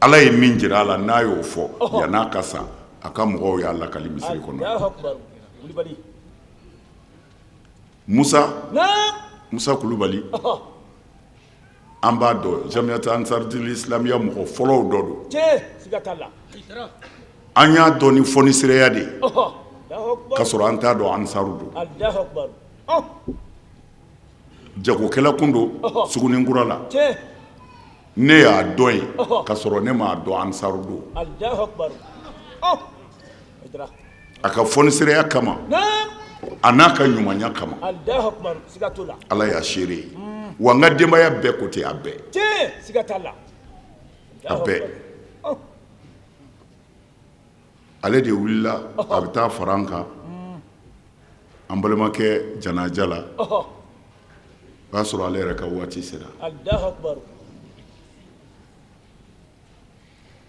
Ala ye min jira a la, n'a y'o fɔ, yann'a ka sa, a ka mɔgɔw y'a lakali misiri kɔnɔ. Musa Musa Kulubali, an b'a dɔn Jamiyati Ansarudini Isilamiya mɔgɔ fɔlɔw dɔ don. An y'a dɔn ni fɔnisireya de ye, ka sɔrɔ an t'a dɔn ansaru don. Jagokɛla kun don Suguninkura la. Ne y'a dɔn yen ka sɔrɔ ne m'a dɔn ansaru don. A ka fɔnisireya kama, a n'a ka ɲumanya kama, Ala y'a seere ye. Wa n ka denbaya bɛɛ ko ten, a bɛɛ, a bɛɛ. Ale de wulila a bɛ taa fara an kan an balimakɛ janaja la. O y'a sɔrɔ ale yɛrɛ ka waati sera.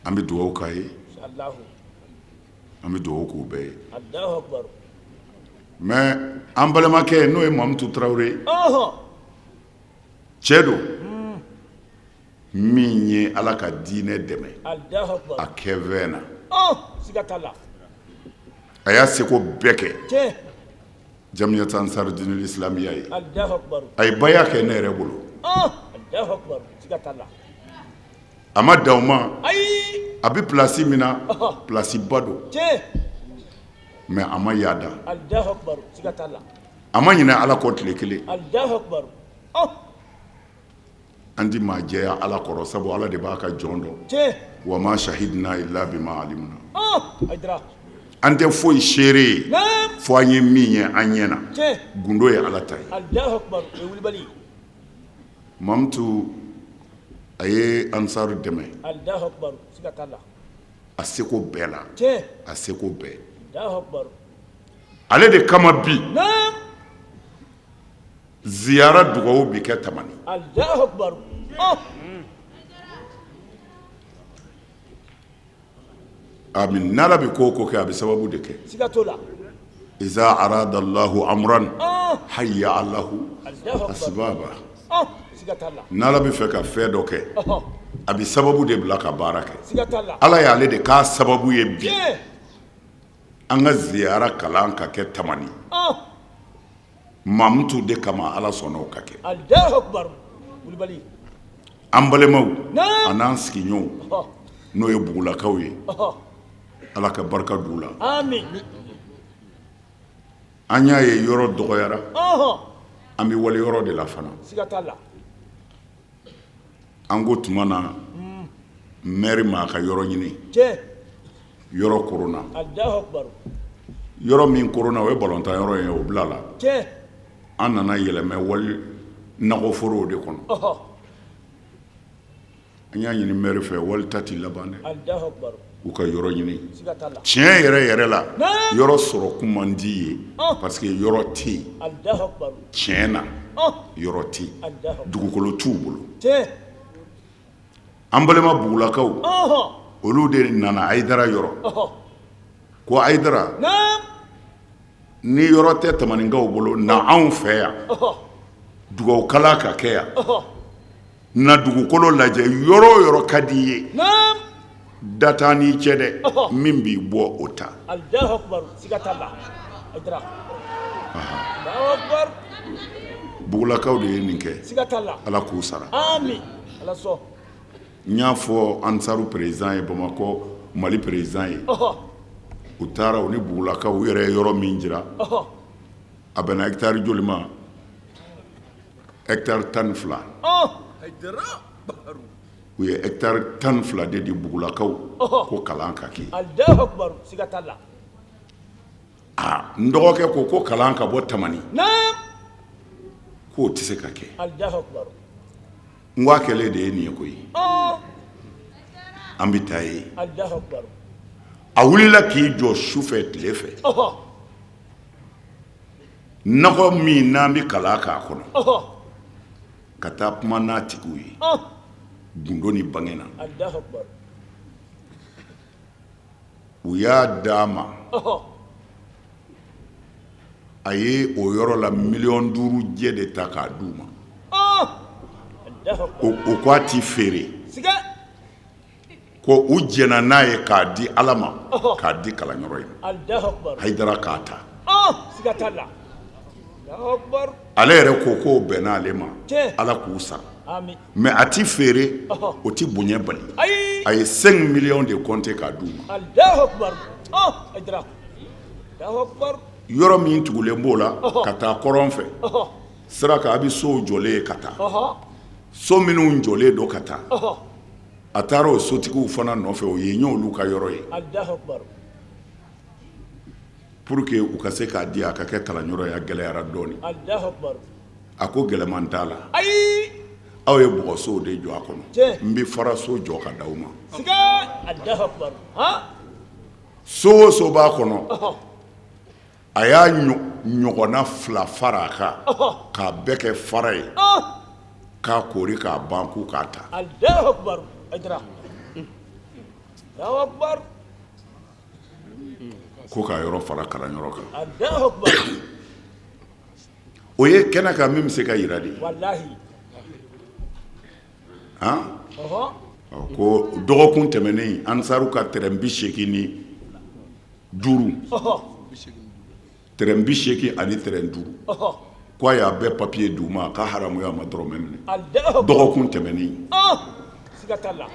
An bɛ dugawu k'a ye, an bɛ dugawu k'u bɛɛ ye. Mais an balimakɛ, n'o ye Mamutu Tarawele ye, cɛ don min ye Ala ka diinɛ dɛmɛ a kɛfɛn na. A y'a seko bɛɛ kɛ Jamiyati Ansarudini Isilamiya ye. A ye baya kɛ ne yɛrɛ bolo. A ma dan o ma, a bɛ pilasi min na, pilasiba don, mais a ma yaada, a ma ɲinɛ Ala kɔ tile kelen. An ti maa jɛya Ala kɔrɔ, sabu Ala de b'a ka jɔn dɔn. Wa ma shahidina illa bima alimna. An tɛ foyi seere ye fo an ye min ye an ɲɛ na. Gundo ye Ala ta ye. Mamutu, a ye ansaru dɛmɛ a seko bɛɛ la, a seko bɛɛ. Ale de kama bi ziyara dugawu bi kɛ Tamani. Amin. N'Ala bɛ ko o ko kɛ, a bɛ sababu de kɛ. Iza arada Allahu amran hayya lahu asbaba. N'Ala bɛ fɛ ka fɛn dɔ kɛ, a bɛ sababu de bila ka baara kɛ. Ala y'ale de k'a sababu ye bi an ka ziyara kalan ka kɛ Tamani. Mamutu de kama Ala sɔnna o ka kɛ. An balimaw an'an sigiɲɔgɔnw, n'o ye Bugulakaw ye, Ala ka barika d'u la. An y'a ye yɔrɔ dɔgɔyara, an bɛ wali yɔrɔ de la fana. An ko tuma na maire ma a ka yɔrɔ ɲini, yɔrɔ koronna. Yɔrɔ min koronna, o ye balontan yɔrɔ ye, o bilala. An nana yɛlɛmɛ wali nakɔforow de kɔnɔ. An y'a ɲini maire fɛ, wali ta tɛ laban dɛ, u ka yɔrɔ ɲini. Tiɲɛ yɛrɛ yɛrɛ la, yɔrɔ sɔrɔ kun man di ye, parce que yɔrɔ tɛ yen. Tiɲɛ na, yɔrɔ tɛ yen, dugukolo t'u bolo. An balima Bugulakaw, olu de nana Ayidara yɔrɔ ko Ayidara, ni yɔrɔ tɛ Tamaninkaw bolo, na anw fɛ yan, dugawu kalan ka kɛ yan, na dugukolo lajɛ, yɔrɔ o yɔrɔ ka di i ye, da t'an n'i cɛ dɛ, min b'i bɔ o ta. Bugulakaw de ye nin kɛ, Ala k'u sara. N y'a fɔ Ansaru président ye, Bamakɔ Mali président ye, u taara u ni Bugulakaw, u yɛrɛ ye yɔrɔ min jira, a bɛnna hectare joli ma? Hectare 12. U ye hectare 12 de di Bugulakaw ko kalan ka kɛ. Aa, n dɔgɔkɛ ko ko kalan ka bɔ Tamani, k'o tɛ se ka kɛ. N ko a kɛlen de ye nin ye koyi, an bɛ taa ye. A wulila k'i jɔ su fɛ, tile fɛ, nakɔ min n'an bɛ kalan k'a kɔnɔ, ka taa kuma n'a tigiw ye gundo ni bange na. U y'a d'a ma, a ye o yɔrɔ la miliyɔn 5 jɛ de ta k'a d'u ma. O ko a ti feere. Ko u jɛnna n'a ye k'a di Ala ma, k'a di kalanyɔrɔ in ma. Alahu akibaru. Hayidara k'a ta. Siga t'a la. Alahu akibaru. Ale yɛrɛ ko k'o bɛnna ale ma. Tiɲɛ. Ala k'u sara. Ami. Mais a ti feere, o ti bonya bali. Ayi. A ye 5 millions de compter k'a d'u ma. Alahu akibaru. Hayidara. Alahu akibaru. Yɔrɔ min tugulen b'o la ka taa kɔrɔn fɛ, sira kan a bɛ sow jɔlen ye ka taa. So minnu jɔlen don ka taa. A taara o sotigiw fana nɔfɛ, o ye y'olu ka yɔrɔ ye. Alahu akibaru. Pour que u ka se k'a di a ka kɛ kalanyɔrɔ ye, a gɛlɛyara dɔɔnin. Alahu akibaru. A ko gɛlɛman t'a la. Ayi. Aw ye bɔgɔsow de jɔ a kɔnɔ. Tiɲɛ. N bɛ faraso jɔ ka d'aw ma. Siga. Alahu akibaru. So o so b'a kɔnɔ. A y'a ɲɔgɔnna fila fara a kan. K'a bɛɛ kɛ fara ye. K'a koori k'a ban k'u k'a ta. Alahu akibaru. Hayidara. Alahu akibaru. Ko k'a yɔrɔ fara kalanyɔrɔ kan. Alahu akibaru. O ye kɛnɛ kan min bɛ se ka yira de. Walahi. Han? Ko dɔgɔkun tɛmɛnen Ansaru ka terrain 85, terrain 80 ani terrain 5. Ko a y'a bɛɛ papier d'u ma k'a haramuya ma dɔrɔmɛ minɛ. Dɔgɔkun tɛmɛnen. Siga t'a la.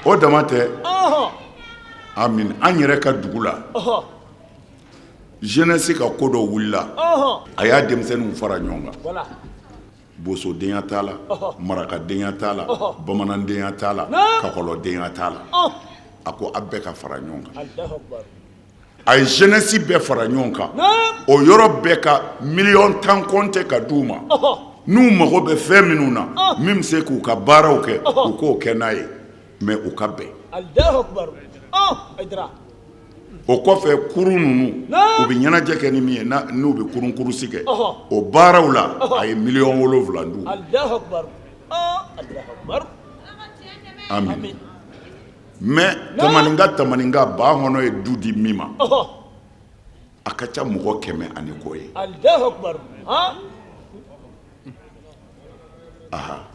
O dama tɛ. Amin, an yɛrɛ ka dugu la. Jeunesse ka ko dɔ wulila. A y'a denmisɛnninw fara ɲɔgɔn kan. Bosodenya t'a la, marakadenya t'a la, bamanandenya t'a la, kakɔlɔdenya t'a la. A ko a bɛɛ ka fara ɲɔgɔn kan. A ye jeunesse bɛɛ fara ɲɔgɔn kan. O yɔrɔ bɛɛ ka miliyɔn 10 compter ka d'u ma. N'u mago bɛ fɛn minnu na, min bɛ se k'u ka baaraw kɛ, u k'o kɛ n'a ye. Mais u ka bɛn. Alahu akibaru. Hayidara. O kɔfɛ kurun ninnu, u bɛ ɲɛnajɛ kɛ ni min ye, n'u bɛ kurun kurusi kɛ, o baaraw la, a ye miliyɔn 7 d'u ma. Alahu akibaru. Alahu akibaru. Amin. Mais tamaninka tamaninka ba kɔnɔ ye du di min ma, a ka ca mɔgɔ 100 ani kɔ ye. Alahu akibaru. Aha.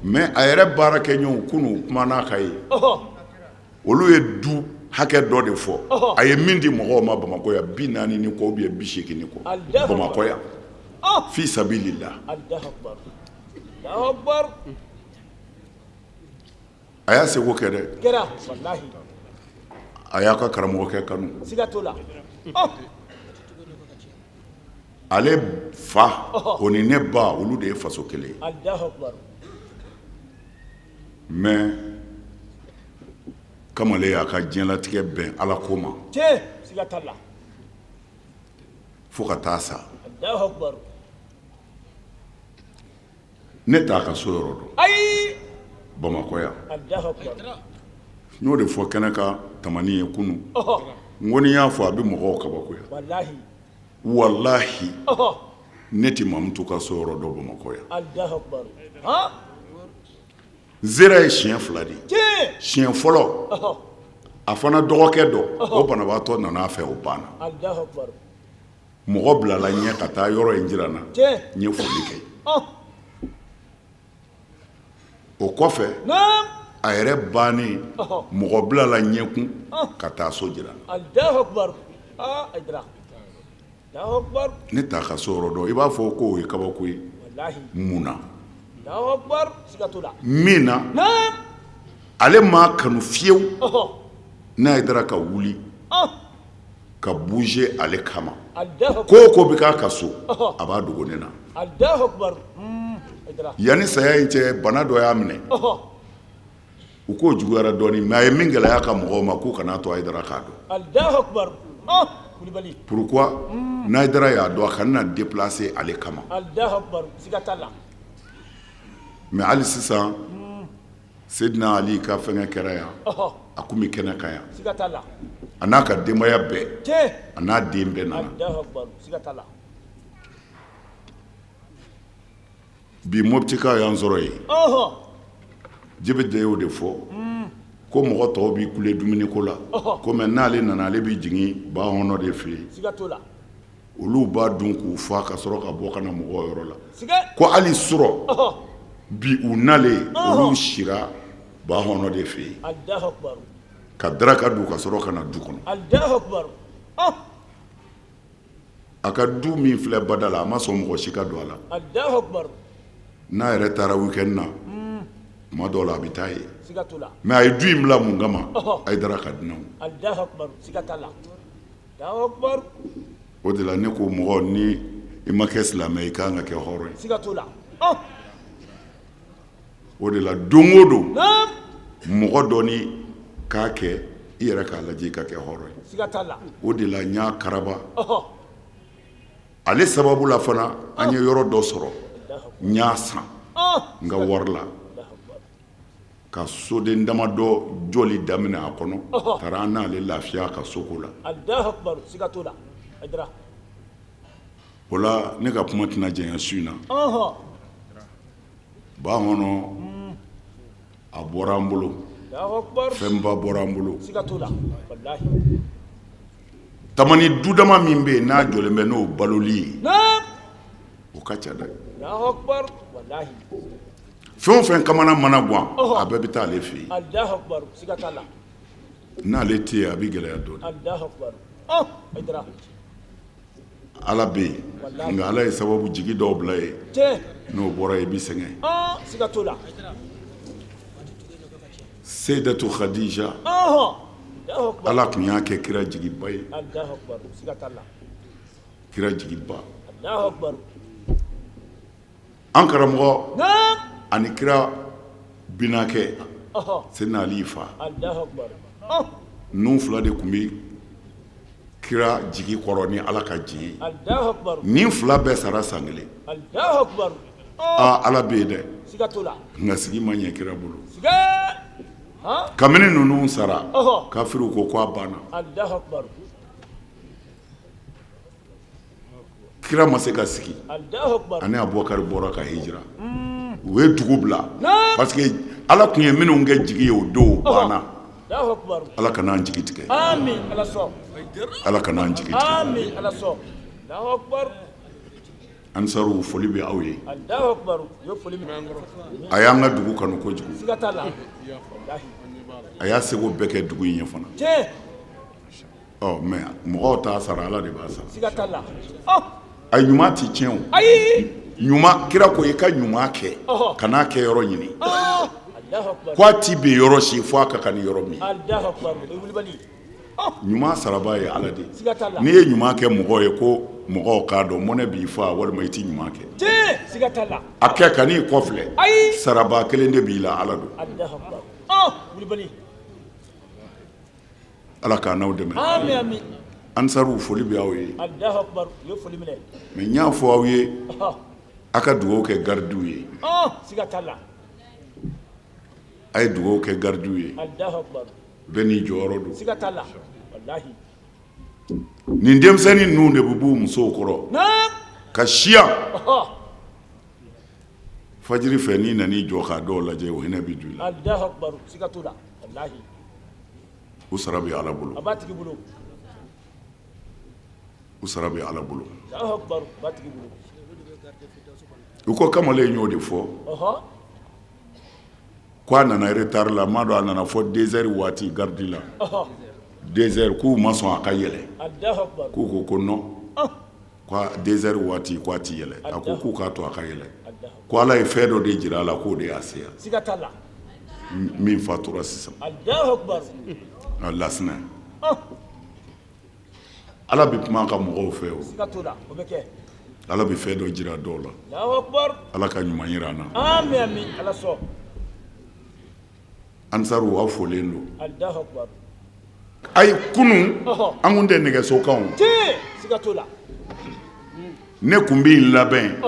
Mais a yɛrɛ baarakɛɲɔgɔnw kunun kumana ka ye. Olu ye du hakɛ dɔ de fɔ. A ye min di mɔgɔw ma Bamakɔ yan 40 ni kɔ ou bien 80 ni kɔ. Bamakɔ yan. Fi sabilillah. Alahu akibaru. Alahu akibaru. A y'a seko kɛ dɛ. Kɛra walahi. A y'a ka karamɔgɔkɛ kanu. Siga t'o la. Ale fa o ni ne ba olu de ye faso kelen ye. Alahu akibaru. Mais kamalen y'a ka diɲɛlatigɛ bɛn Ala ko ma. Tiɲɛ, siga t'a la. Fo ka taa sa. Alahu akibaru. Ne t'a ka so yɔrɔ dɔn. Ayi. Bamakɔ yan. Alahu akibaru. N y'o de fɔ kɛnɛ kan tamani ye kunun. N ko ni y'a fɔ a bɛ mɔgɔw kabakoya. Walahi. Walahi. Ne tɛ Mamutu ka so yɔrɔ dɔn Bamakɔ yan. Alahu akibaru. N sera ye siɲɛ 2 de ye. Tiɲɛ. Siɲɛ fɔlɔ. A fana dɔgɔkɛ dɔ, o banabaatɔ nana a fɛ, o banna. Alahu akibaru. Mɔgɔ bilala ɲɛ ka taa yɔrɔ in jira n na. Tiɲɛ. N ye foli kɛ. O kɔfɛ, a yɛrɛ bannen, mɔgɔ bilala ɲɛkun ka taa so jira n na. Alahu akibaru. Hayidara. Alahu akibaru. Ne t'a ka so yɔrɔ dɔn. I b'a fɔ k'o ye kabako ye. Walahi. Mun na? Alahu akibaru. Siga t'o la. Min na, ale m'a kanu fiyewu. N'a Hayidara ka wuli ka bouger ale kama. Ko o ko bɛ k'a ka so, a b'a dogo ne na. Alahu akibaru. Yanni saya in cɛ, bana dɔ y'a minɛ. U k'o juguyara dɔɔnin, mais a ye min gɛlɛya ka mɔgɔw ma k'u kana to Hayidara k'a dɔn. Alahu akibaru. Kulibali. Pourquoi? N'a Hayidara y'a dɔn, a kana na déplacer ale kama. Alahu akibaru. Siga t'a la. Mais hali sisan, Seydina Ali ka fɛngɛ kɛra yan. A kun bɛ kɛnɛ kan yan. Siga t'a la. A n'a ka denbaya bɛɛ. Tiɲɛ. A n'a den bɛɛ nana. Alahu akibaru. Siga t'a la. Bi Moptikaw y'an sɔrɔ yen. Jebe de y'o de fɔ. Ko mɔgɔ tɔw b'i kule dumuniko la. Ko mais n'ale nana, ale b'i jigin ba hɔnɔ de fɛ yen. Siga t'o la. Olu b'a dun k'u fa ka sɔrɔ ka bɔ ka na mɔgɔw yɔrɔ la ko hali surɔ bi u nalen olu sira Bahɔnɔ de fɛ yen ka daraka dun ka sɔrɔ ka na du kɔnɔ. A ka du min filɛ bada la, a ma sɔn mɔgɔ si ka don a la. N'a yɛrɛ taara week-end na, tuma dɔw la a bɛ taa yen. Mais a ye du in bila mun kama? Hayidara ka dunanw. O de la ne ko mɔgɔ ni i ma kɛ silamɛ i ka kan ka kɛ hɔrɔn ye. O de la don o don mɔgɔ dɔ ni k'a kɛ i yɛrɛ k'a lajɛ i ka kɛ hɔrɔn ye. O de la n y'a karaba ale sababu la fana an ye yɔrɔ dɔ sɔrɔ n y'a san n ka wari la ka soden damadɔ jɔli daminɛ a kɔnɔ taara an n'ale lafiya ka soko la. O la ne ka kuma tɛna janya su in na. Bahɔnɔ a bɔra an bolo, fɛnba bɔra an bolo. Tamani dudama min bɛ yen n'a jɔlen bɛ n'o baloli ye, o ka ca dɛ. Fɛn o fɛn kamana mana gan, a bɛɛ bɛ taa ale fɛ yen. N'ale tɛ yen, a bɛ gɛlɛya dɔɔnin. Ala bɛ yen nka ala ye sababu jigi dɔw bila yen n'o bɔra i bɛ sɛgɛn. Seyidatu Khadija ala tun y'a kɛ kira jigiba ye kira jigiba an karamɔgɔ ani kira binakɛ Seyidina Ali fa ninnu fila de tun bɛ kira jigi kɔrɔ ni ala ka diɲɛ ye. Nin fila bɛɛ sara san kelen. Aa ala bɛ yen dɛ, nka sigi ma ɲɛ kira bolo. Kabini ninnu sara, kafiriw ko ko a banna. Kira ma se ka sigi ani Abubakari bɔra ka hijira u ye dugu bila parce que ala tun ye minnu kɛ jigi ye o don banna. Ala kana an jigi tigɛ, ala kana an jigi tigɛ. Ansaruw foli bɛ aw ye, a y'an ka dugu kanu kojugu, a y'a seko bɛɛ kɛ dugu in ye fana. Ɔ mais mɔgɔw t'a sara, Ala de b'a sara. Siga t'a la. A ɲuman tɛ tiɲɛ o. Ayi. Ɲuman, kira ko i ka ɲuman kɛ. Ɔhɔ. Kan'a kɛ yɔrɔ ɲini. Alahu akibaru. Ko a ti bin yɔrɔ si fo a ka kan ni yɔrɔ min ye. Alahu akibaru. O ye wulibali ye. Ɲuman sarabaa ye Ala de ye. Siga t'a la. N'i ye ɲuman kɛ mɔgɔw ye ko mɔgɔw k'a dɔn, mɔnɛ b'i faa walima i tɛ ɲuman kɛ. Tiɲɛ. Siga t'a la. A kɛ kan'i kɔ filɛ. Ayi. Sarabaa kelen de b'i la, Ala don. Alahu akibaru. Wulibali. Ala k'an n'aw dɛmɛ. Ansaruw foli bɛ aw ye. Mais n y'a fɔ aw ye aw ka dugawu kɛ garidiw ye. A ye dugawu kɛ garidiw ye. Bɛɛ n'i jɔyɔrɔ don. Nin denmisɛnnin ninnu de bɛ b'u musow kɔrɔ ka siya fajiri fɛ n'i nana i jɔ k'a dɔw lajɛ o hinɛ bɛ don i la. U sara bɛ Ala bolo. A b'a tigi bolo. U sara bɛ Ala bolo. Alahu akibaru, a b'a tigi bolo. U ko kamalen y'o de fɔ. Ɔhɔ. Ko a nana retard la, m'a dɔn a nana fɔ 2 heures waati garde la. Ɔhɔ. 2 heures k'u ma sɔn a ka yɛlɛ. Alahu akibaru. K'u ko ko non. Ɔn. Ko 2 heures waati ko a tɛ yɛlɛ. A ko k'u k'a to a ka yɛlɛ. Ko Ala ye fɛn dɔ de jira a la k'o de y'a se yan. Siga t'a la. Min fatura sisan. Alahu akibaru. Lasinɛ. Ala bɛ kuma a ka mɔgɔw fɛ o. Siga t'o la, o bɛ kɛ. Ala bɛ fɛn dɔ jira dɔw la. Alahu akibaru. Ala ka ɲuman jira an na. Ami ami Ala sɔn. Ansaru aw folen don. Alahu akibaru. Ayi kunun an kun tɛ nɛgɛso kan o. Tiɲɛ, siga t'o la. Ne kun bɛ n labɛn.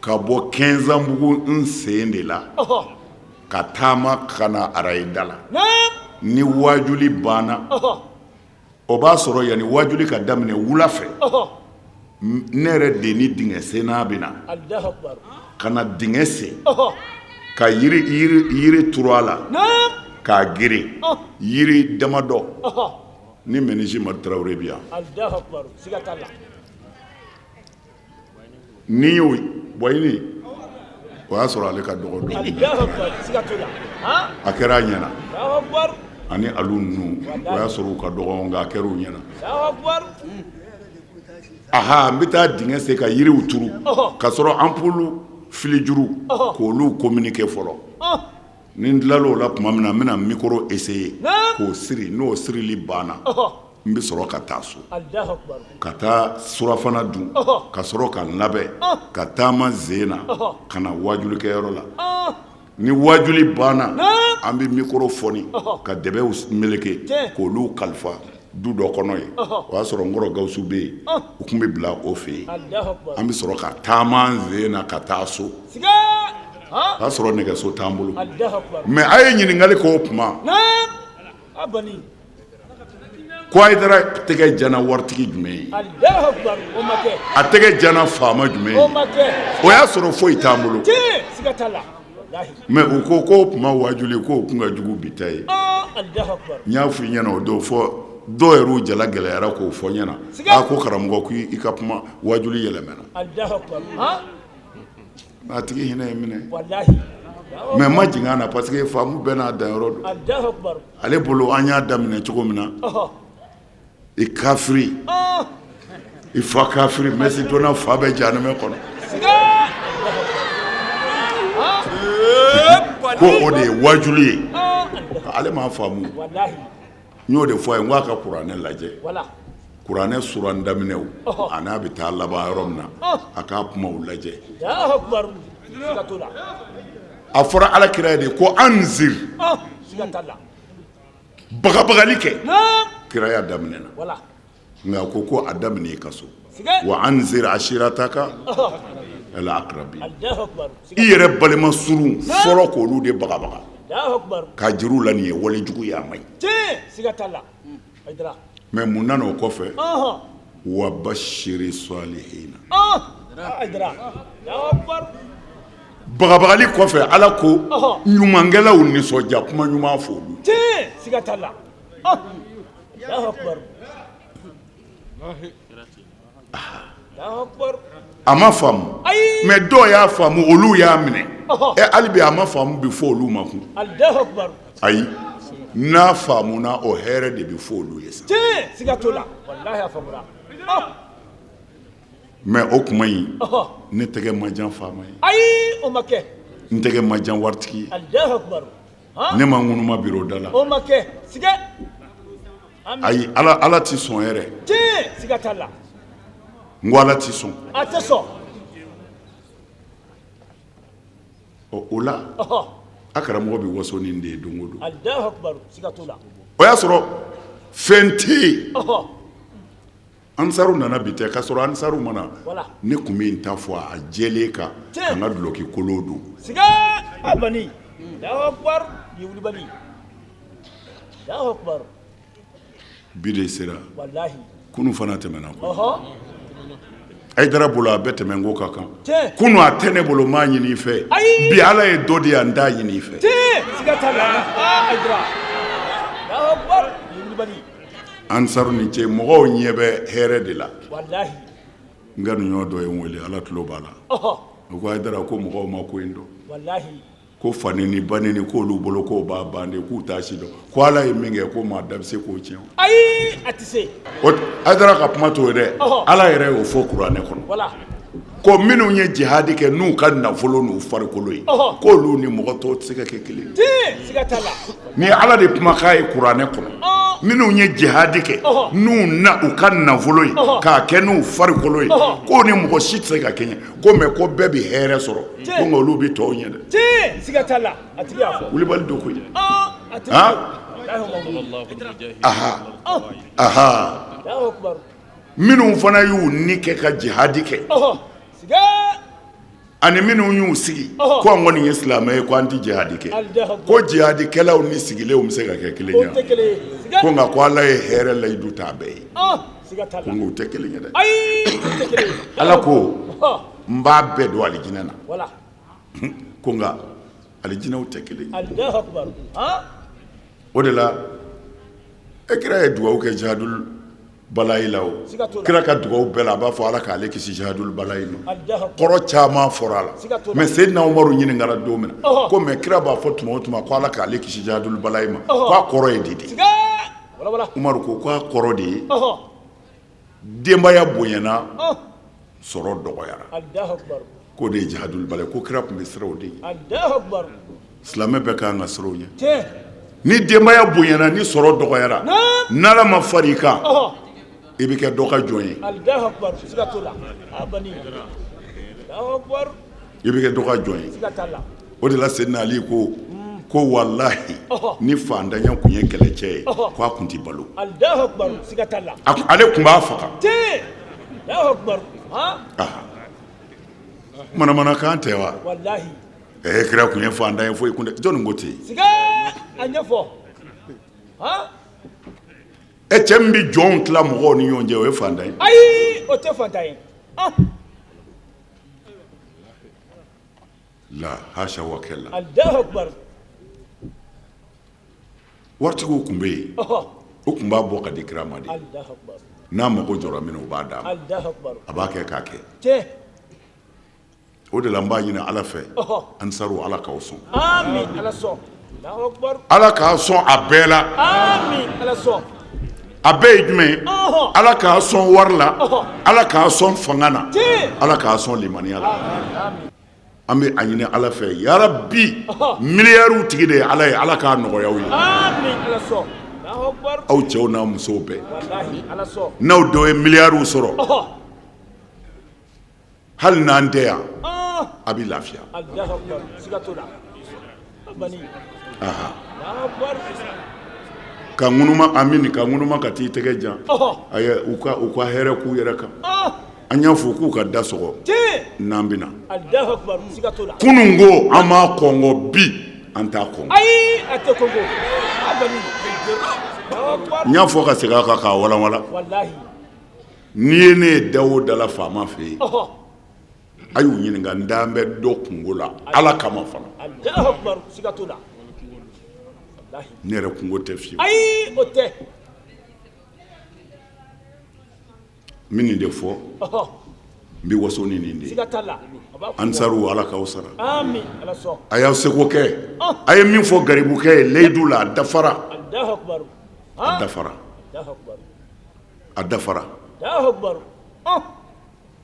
Ka bɔ Kɛnzanbugu n sen de la. Ka taama ka na arayida la. Ni waajuli banna. O b'a sɔrɔ yanni waajuli ka daminɛ wula fɛ. Ne yɛrɛ de ni dingɛ senna bɛ na. Ka na dingɛ sen. Ka yiri yiri yiri turu a la. K'a geren. Yiri damadɔ. Ni Mɛnisi Madu Tarawele bi yan, ni y'o Bɔyini, o y'a sɔrɔ ale ka dɔgɔ dɔɔnin, a kɛra a ɲɛna, ani alu ninnu, o y'a sɔrɔ u ka dɔgɔ, nka a kɛra u ɲɛna. Aha, n bɛ taa dingɛ sen ka yiriw turu ka sɔrɔ ampoule filijuru k'olu communiquer fɔlɔ. Ni n tilal'o la tuma min na, n bɛna micro essayer k'o siri. N'o sirili banna, n bɛ sɔrɔ ka taa so ka taa surafana dun, ka sɔrɔ ka n labɛn ka taama sen na ka na waajulikɛyɔrɔ la. Ni waajuli banna, an bɛ micro fɔni ka dɛbɛw meleke k'olu kalifa du dɔ kɔnɔ yen. O y'a sɔrɔ n kɔrɔ Gawusu bɛ yen, u tun bɛ bila o fɛ yen. An bɛ sɔrɔ ka taama sen na ka taa so. O y'a sɔrɔ nɛgɛso t'an bolo. Mais a ye ɲininkali k'o kuma ko Hayidara tɛgɛ jana waritigi jumɛn ye, a tɛgɛ jana faama jumɛn ye? O y'a sɔrɔ foyi t'an bolo. Mais u ko k'o kuma waajuli k'o kun ka jugu bi ta ye. N y'a fɔ i ɲɛna o don, fɔ dɔw yɛrɛ jala gɛlɛyara k'o fɔ n ɲɛna. A ko karamɔgɔ, ko i ka kuma waajuli yɛlɛmana. A tigi hinɛ ye minɛ, mais n ma jigin a na parce que faamu bɛɛ n'a danyɔrɔ don. Ale bolo an y'a daminɛ cogo min na, i kafiri, i fa kafiri, mɛsi donna fa bɛ jahanamɛ kɔnɔ, ko o de ye waajuli ye. Ale m'a faamu. N y'o de fɔ a ye, n k'a ka kuranɛ lajɛ, kuranɛ suran daminɛw a n'a bɛ taa laban yɔrɔ min na, a k'a kumaw lajɛ. A fɔra ala kira ye de ko anzir, bagabagali kɛ. Kiraya daminɛna, nka a ko ko a daminɛ i ka so, wa anzir ashirataka al aqrabin, i yɛrɛ balima surun fɔlɔ k'olu de bagabaga k'a jir'u la nin ye walejugu ye, a man ɲi. Mais mun nana o kɔfɛ? Wa bashiri salihina. Bagabagali kɔfɛ, ala ko ɲumankɛlaw nisɔndiya kuma ɲuman fɔ olu. A ma faamu, mais dɔw y'a faamu, olu y'a minɛ. Ɛ, hali bi a ma faamu bi fɔ olu ma kun. Ayi, n'a faamuna, o hɛrɛ de bɛ fɔ olu ye sa. Mais o kuma in, ne tɛgɛ ma jan faama ye, ayi, o ma kɛ. N tɛgɛ ma jan waritigi ye, ne ma ŋunuma biro da la. O ma kɛ. Ayi, ala ala tɛ sɔn yɛrɛ. Siga t'a la. N ko ala tɛ sɔn. A tɛ sɔn. Ɔ, o la a karamɔgɔ bɛ waso nin de ye don o don. Alahu akibaru, siga t'o la. O y'a sɔrɔ fɛn tɛ yen. Ansaru nana bi tɛ, k'a sɔrɔ ansaru ma na, ne tun bɛ n ta fɔ a jɛlen kan, ka n ka dulɔki kolon don. Siga abani. Alahu akibaru, nin ye wulibali ye. Alahu akibaru. Bi de sera. Walahi. Kunu fana tɛmɛna koyi. Hayidara bolo a bɛɛ tɛmɛn ko ka kan. Kunu a tɛ ne bolo, n m'a ɲini i fɛ. Bi ala ye dɔ di yan, n t'a ɲini i fɛ. Siga t'a la. Hayidara. Alahu akibaru, nin ye wulibali ye. Ansaru ni ce, mɔgɔw ɲɛ bɛ hɛrɛ de la. Walahi. N ka ɲɔgɔn dɔ ye n wele, ala tulo b'a la. O ko Hayidara, ko mɔgɔw ma ko in dɔn. Walahi. Ko fa neni, ba neni, k'olu bolo k'o b'a ban de, k'u t'a si dɔn, ko ala ye min kɛ, ko maa da bɛ se k'o tiɲɛ? Ayi, a tɛ se. Hayidara ka kuma t'o ye dɛ. Ala yɛrɛ y'o fɔ kuranɛ kɔnɔ, ko minnu ye jihadi kɛ n'u ka nafolo n'u farikolo ye, k'olu ni mɔgɔ tɔw tɛ se ka kɛ kelen ye. Siga t'a la. Ni ala de kumakan ye kuranɛ kɔnɔ, minnu ye jihadi kɛ n'u na u ka nafolo ye k'a kɛ n'u farikolo ye, k'o ni mɔgɔ si tɛ se ka kɛɲɛ, ko mais ko bɛɛ bɛ hɛrɛ sɔrɔ, ko nka olu bɛ tɔw ɲɛ dɛ. Siga t'a la, a tigi y'a fɔ. Wulibali don koyi. Aha aha, minnu fana y'u ni kɛ ka jihadi kɛ, ani minnu y'u sigi ko an kɔni ye silamɛ ye, ko an tɛ jihadi kɛ, ko jihadikɛlaw ni sigilenw bɛ se ka kɛ kelen ye? Ko nka ko ala ye hɛrɛ layidu t'a bɛɛ ye, ko nka u tɛ kelen ye dɛ. Ala ko n b'a bɛɛ don alijinɛ na, ko nka alijinɛw tɛ kelen ye. O de la E kira ye dugawu kɛ jihadul balayi la o kira ka dugawu bɛɛ la a b'a fɔ ala k'ale kisi jihadul balayi ma kɔrɔ caman fɔra a la mais Seydina Umaru ɲininkara don min na ko mais kira b'a fɔ tuma o tuma ko ala k'ale kisi jihadul balayi ma k'a kɔrɔ ye di de Umaru ko k'a kɔrɔ de ye denbaya bonyana sɔrɔ dɔgɔyara k'o de ye jihadul balayi ko kira tun bɛ siran o de ɲɛ silamɛ bɛɛ ka kan ka siran o ɲɛ ni denbaya bonyana ni sɔrɔ dɔgɔyara n'ala ma fara i kan i bɛ kɛ dɔ ka jɔn ye i bɛ kɛ dɔ ka jɔn ye o de la Seydina Ali ko ko walahi ni fantanya tun ye kɛlɛcɛ ye ko a tun tɛ balo ale tun b'a faga manamanakan tɛ wa ɛ kira tun ye fantan ye foyi kun tɛ jɔnni ko ten ɛ cɛ min bɛ jɔnw tila mɔgɔw ni ɲɔgɔn cɛ o ye fantan ye ayi o tɛ fantan ye la hasha wa kalla Allahu akbar waritigiw tun bɛ yen u tun b'a bɔ ka di kira ma de Allahu akbar n'a mago jɔra min na u b'a d'a ma Allahu akbar a b'a kɛ k'a kɛ tiɲɛ o de la n b'a ɲini ala fɛ ansaru ala k'aw sɔn amin ala sɔn Allahu akbar ala k'a sɔn a bɛɛ la amin ala sɔn a bɛɛ ye jumɛn ye ala k'a sɔn wari la ala k'a sɔn fanga na ala k'a sɔn limaniya la an bɛ a ɲini ala fɛ yarabi miliyariw tigi de ye ala ye ala k'a nɔgɔya aw ye aw cɛw n'a musow bɛɛ n'aw dɔ ye miliyariw sɔrɔ hali n'an tɛ yan a bɛ lafiya ka ŋunuma amin ka ŋunuma ka t'i tɛgɛ jan u ka hɛrɛ k'u yɛrɛ kan an y'a fɔ k'u ka da sɔgɔ n'an bɛ na kunun ko an m'a kɔngɔ bi an t'a kɔngɔ n y'a fɔ ka segin a kan k'a walanwalan n'i ye ne ye da o da la faama fɛ yen a y'u ɲininka n dalen bɛ dɔ kunko la ala kama fana ne yɛrɛ kunko tɛ fiyewu ayi o tɛ n bɛ nin de fɔ n bɛ waso ni nin de ye ansaru ala k'aw sara a y'aw seko kɛ a ye min fɔ garibukɛ ye layidu la a dafara a dafara a dafara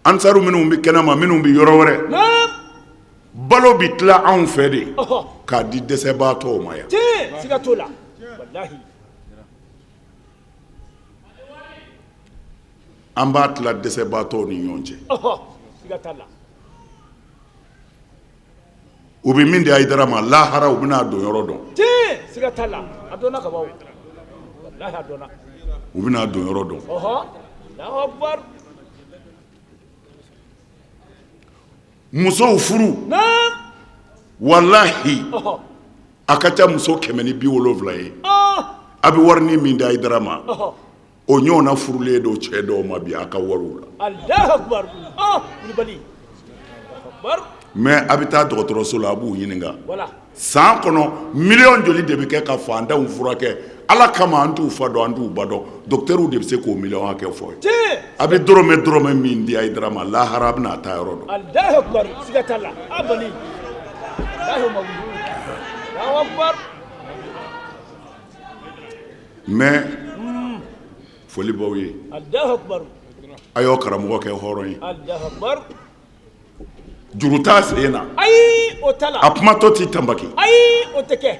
ansaru minnu bɛ kɛnɛma minnu bɛ yɔrɔ wɛrɛ balo bɛ tila anw fɛ de k'a di dɛsɛbaatɔw ma yan an b'a tila dɛsɛbaatɔw ni ɲɔgɔn cɛ u bɛ min di Hayidara ma lahara u bɛna a don yɔrɔ dɔn u bɛna a don yɔrɔ dɔn musow furu walahi a ka ca muso 170 ye a bɛ warini min di Hayidara ma o ɲɔgɔnna furulen don cɛ dɔw ma bi a ka wariw la mais a bɛ taa dɔgɔtɔrɔso la a b'u ɲininka san kɔnɔ miliyɔn joli de bɛ kɛ ka faantanw furakɛ ala kama an t'u fa dɔn an t'u ba dɔn dɔkitɛriw de bɛ se k'o miliyɔn hakɛ fɔ ye a bɛ dɔrɔmɛ dɔrɔmɛ min di Hayidara ma lahara a bɛna a taa yɔrɔ dɔn mais foli b'aw ye a y'aw karamɔgɔ kɛ hɔrɔn ye juru t'a sen na ayi o t'a la a kumatɔ t'i tanbaki ayi o tɛ kɛ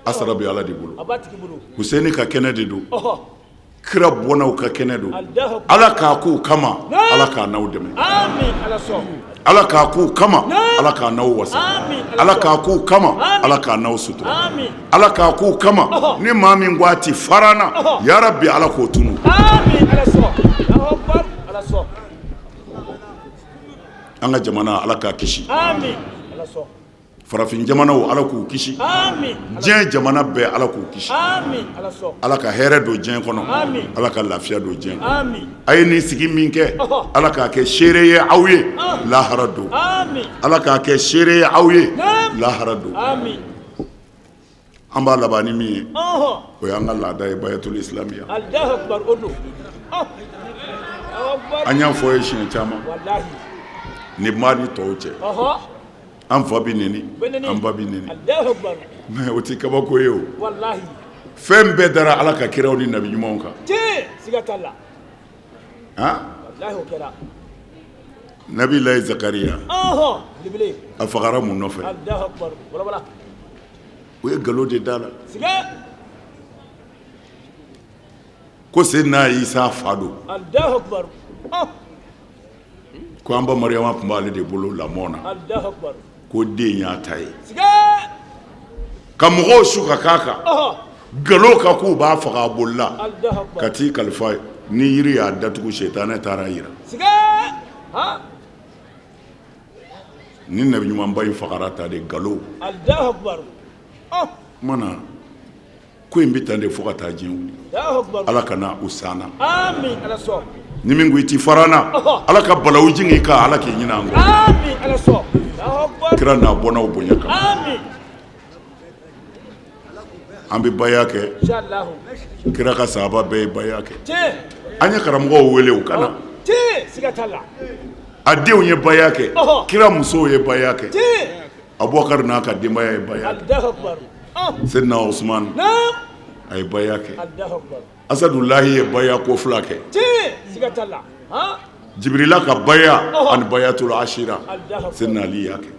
a sara bɛ ala de bolo a b'a tigi bolo Huseni ka kɛnɛ de don kira bɔnnaw ka kɛnɛ don ala k'a k'u kama ala k'a n'aw dɛmɛ ala k'a k'u kama ala k'a n'aw wasa ala k'a k'u kama ala k'a n'aw sutura ala k'a k'u kama ni maa min ko a ti fara an na yarabi ala k'o tunu an ka jamana ala k'a kisi farafin jamanaw ala k'u kisi diɲɛ jamana bɛɛ ala k'u kisi ala ka hɛrɛ don diɲɛ kɔnɔ ala ka lafiya don diɲɛ kɔnɔ a ye nin sigi min kɛ ala k'a kɛ seere ye aw ye lahara don ala k'a kɛ seere ye aw ye lahara don An b'a laban ni min ye, o y'an ka laada ye, bayatul islamiya. An y'a fɔ ye siɲɛ caman ni maa ni tɔw cɛ, an fa bɛ neni, an ba bɛ neni, mais o tɛ kabako ye. O fɛn bɛɛ dara Ala ka kiraw ni nabi ɲumanw kan. Han, Nabilayi Zakariya, a fagara mun nɔfɛ? U ye nkalon de d'a la ko Seydina Isa fa don, ko an ba Mariyama tun b'ale de bolo lamɔ na, ko den y'a ta ye, ka mɔgɔw su ka k'a kan nkalon kan k'u b'a faga. A bolila ka t'i kalifa ni yiri y'a datugu, sitanɛ taara jira ni nabi ɲumanba in fagara ta de nkalon mana. Ko in bɛ tan de fo ka taa diɲɛ wuli. Ala kana u san na. Ni min ko i ti fara na, Ala ka balawu jigin i kan, Ala k'i ɲinɛ an kɔ. Kira n'a bɔnnaw bonya kan, an bɛ baya kɛ. Kira ka sahaba bɛɛ ye baya kɛ. An ye karamɔgɔw wele u ka na. A denw ye baya kɛ, kira musow ye baya kɛ, Abubakar n'a ka denbaya ye baya kɛ, Seydina Usman a ye baya kɛ, Asadulahi ye baya ko fila kɛ, Jibirila ka baya ani bayatul asira, Seydina Ali y'a kɛ,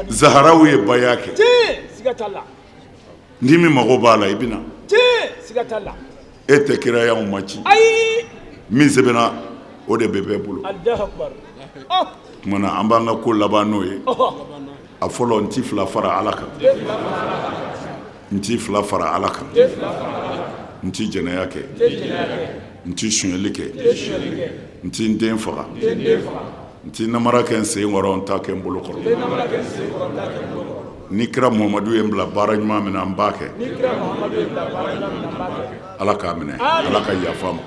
Zaharaw ye baya kɛ. Ni min mago b'a la, i bɛ na. E tɛ kiraya ma ci min sɛbɛnna, o de bɛ bɛɛ bolo. Tuma an b'an ka ko laban n'o ye. A fɔlɔ, n ti fila fara Ala kan, n ti fila fara Ala kan, n ti jɛnɛya kɛ, n ti sonyɛli kɛ, n ti n den faga, n ti namara kɛ n sen kɔrɔ, n ta kɛ n bolo kɔrɔ. Ni kira Muhamadu ye n bila baara ɲuman min na, n b'a kɛ. Ala k'a minɛ, Ala ka yafa ma,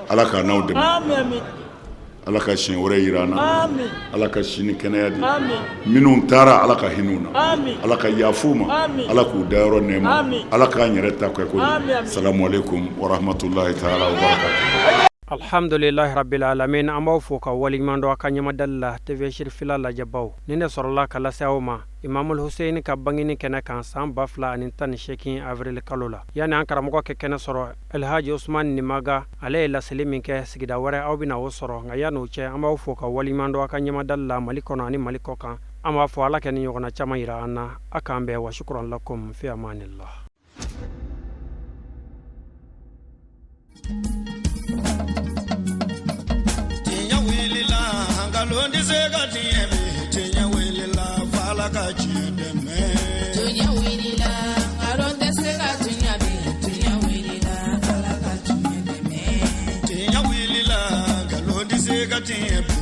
Ala k'a n'aw dɛmɛ, Ala ka siɲɛ wɛrɛ yira an na, Ala ka si ni kɛnɛya di. Minnu taara, Ala ka hinɛ u na, Ala ka yafa u ma, Ala k'u dayɔrɔ nɛɛma, Ala k'an yɛrɛ ta kɛ ko ɲɛ. Salamu aleykum warahmatulahi taala wabarakatuh. Alhamdulilahi rabbil alamin. An b'aw fo ka waleɲuman dɔn a ka ɲɛmadali la. TV Sirifila lajɛbaw, nin de sɔrɔla ka lase aw ma Imamul Hussein ka bangeni kɛnɛ kan san 2018 avril kalo la. Yani an karamɔgɔ kɛ kɛnɛ sɔrɔ, Elhaji Usman Nimaga, ale ye laseli min kɛ sigida wɛrɛ, aw bɛna o sɔrɔ. Nka yan'o cɛ, an b'aw fo ka waleɲuman dɔn a ka ɲɛmadali la Mali kɔnɔ ani Mali kɔ kan. An b'a fɔ Ala kɛ ni ɲɔgɔnna caman yira an na. A k'an bɛn. Wa shukran lakum, fi amanillah. Tiɲɛ wulila, nkalon tɛ se ka tiɲɛ bi. Tiɲɛ wulila, f'Ala ka tiɲɛ dɛmɛ. Tiɲɛ wulila, nkalon tɛ se ka tiɲɛ bi. Tiɲɛ wulila, Ala ka tiɲɛ dɛmɛ. Tiɲɛ wulila, nkalon tɛ se ka tiɲɛ bi.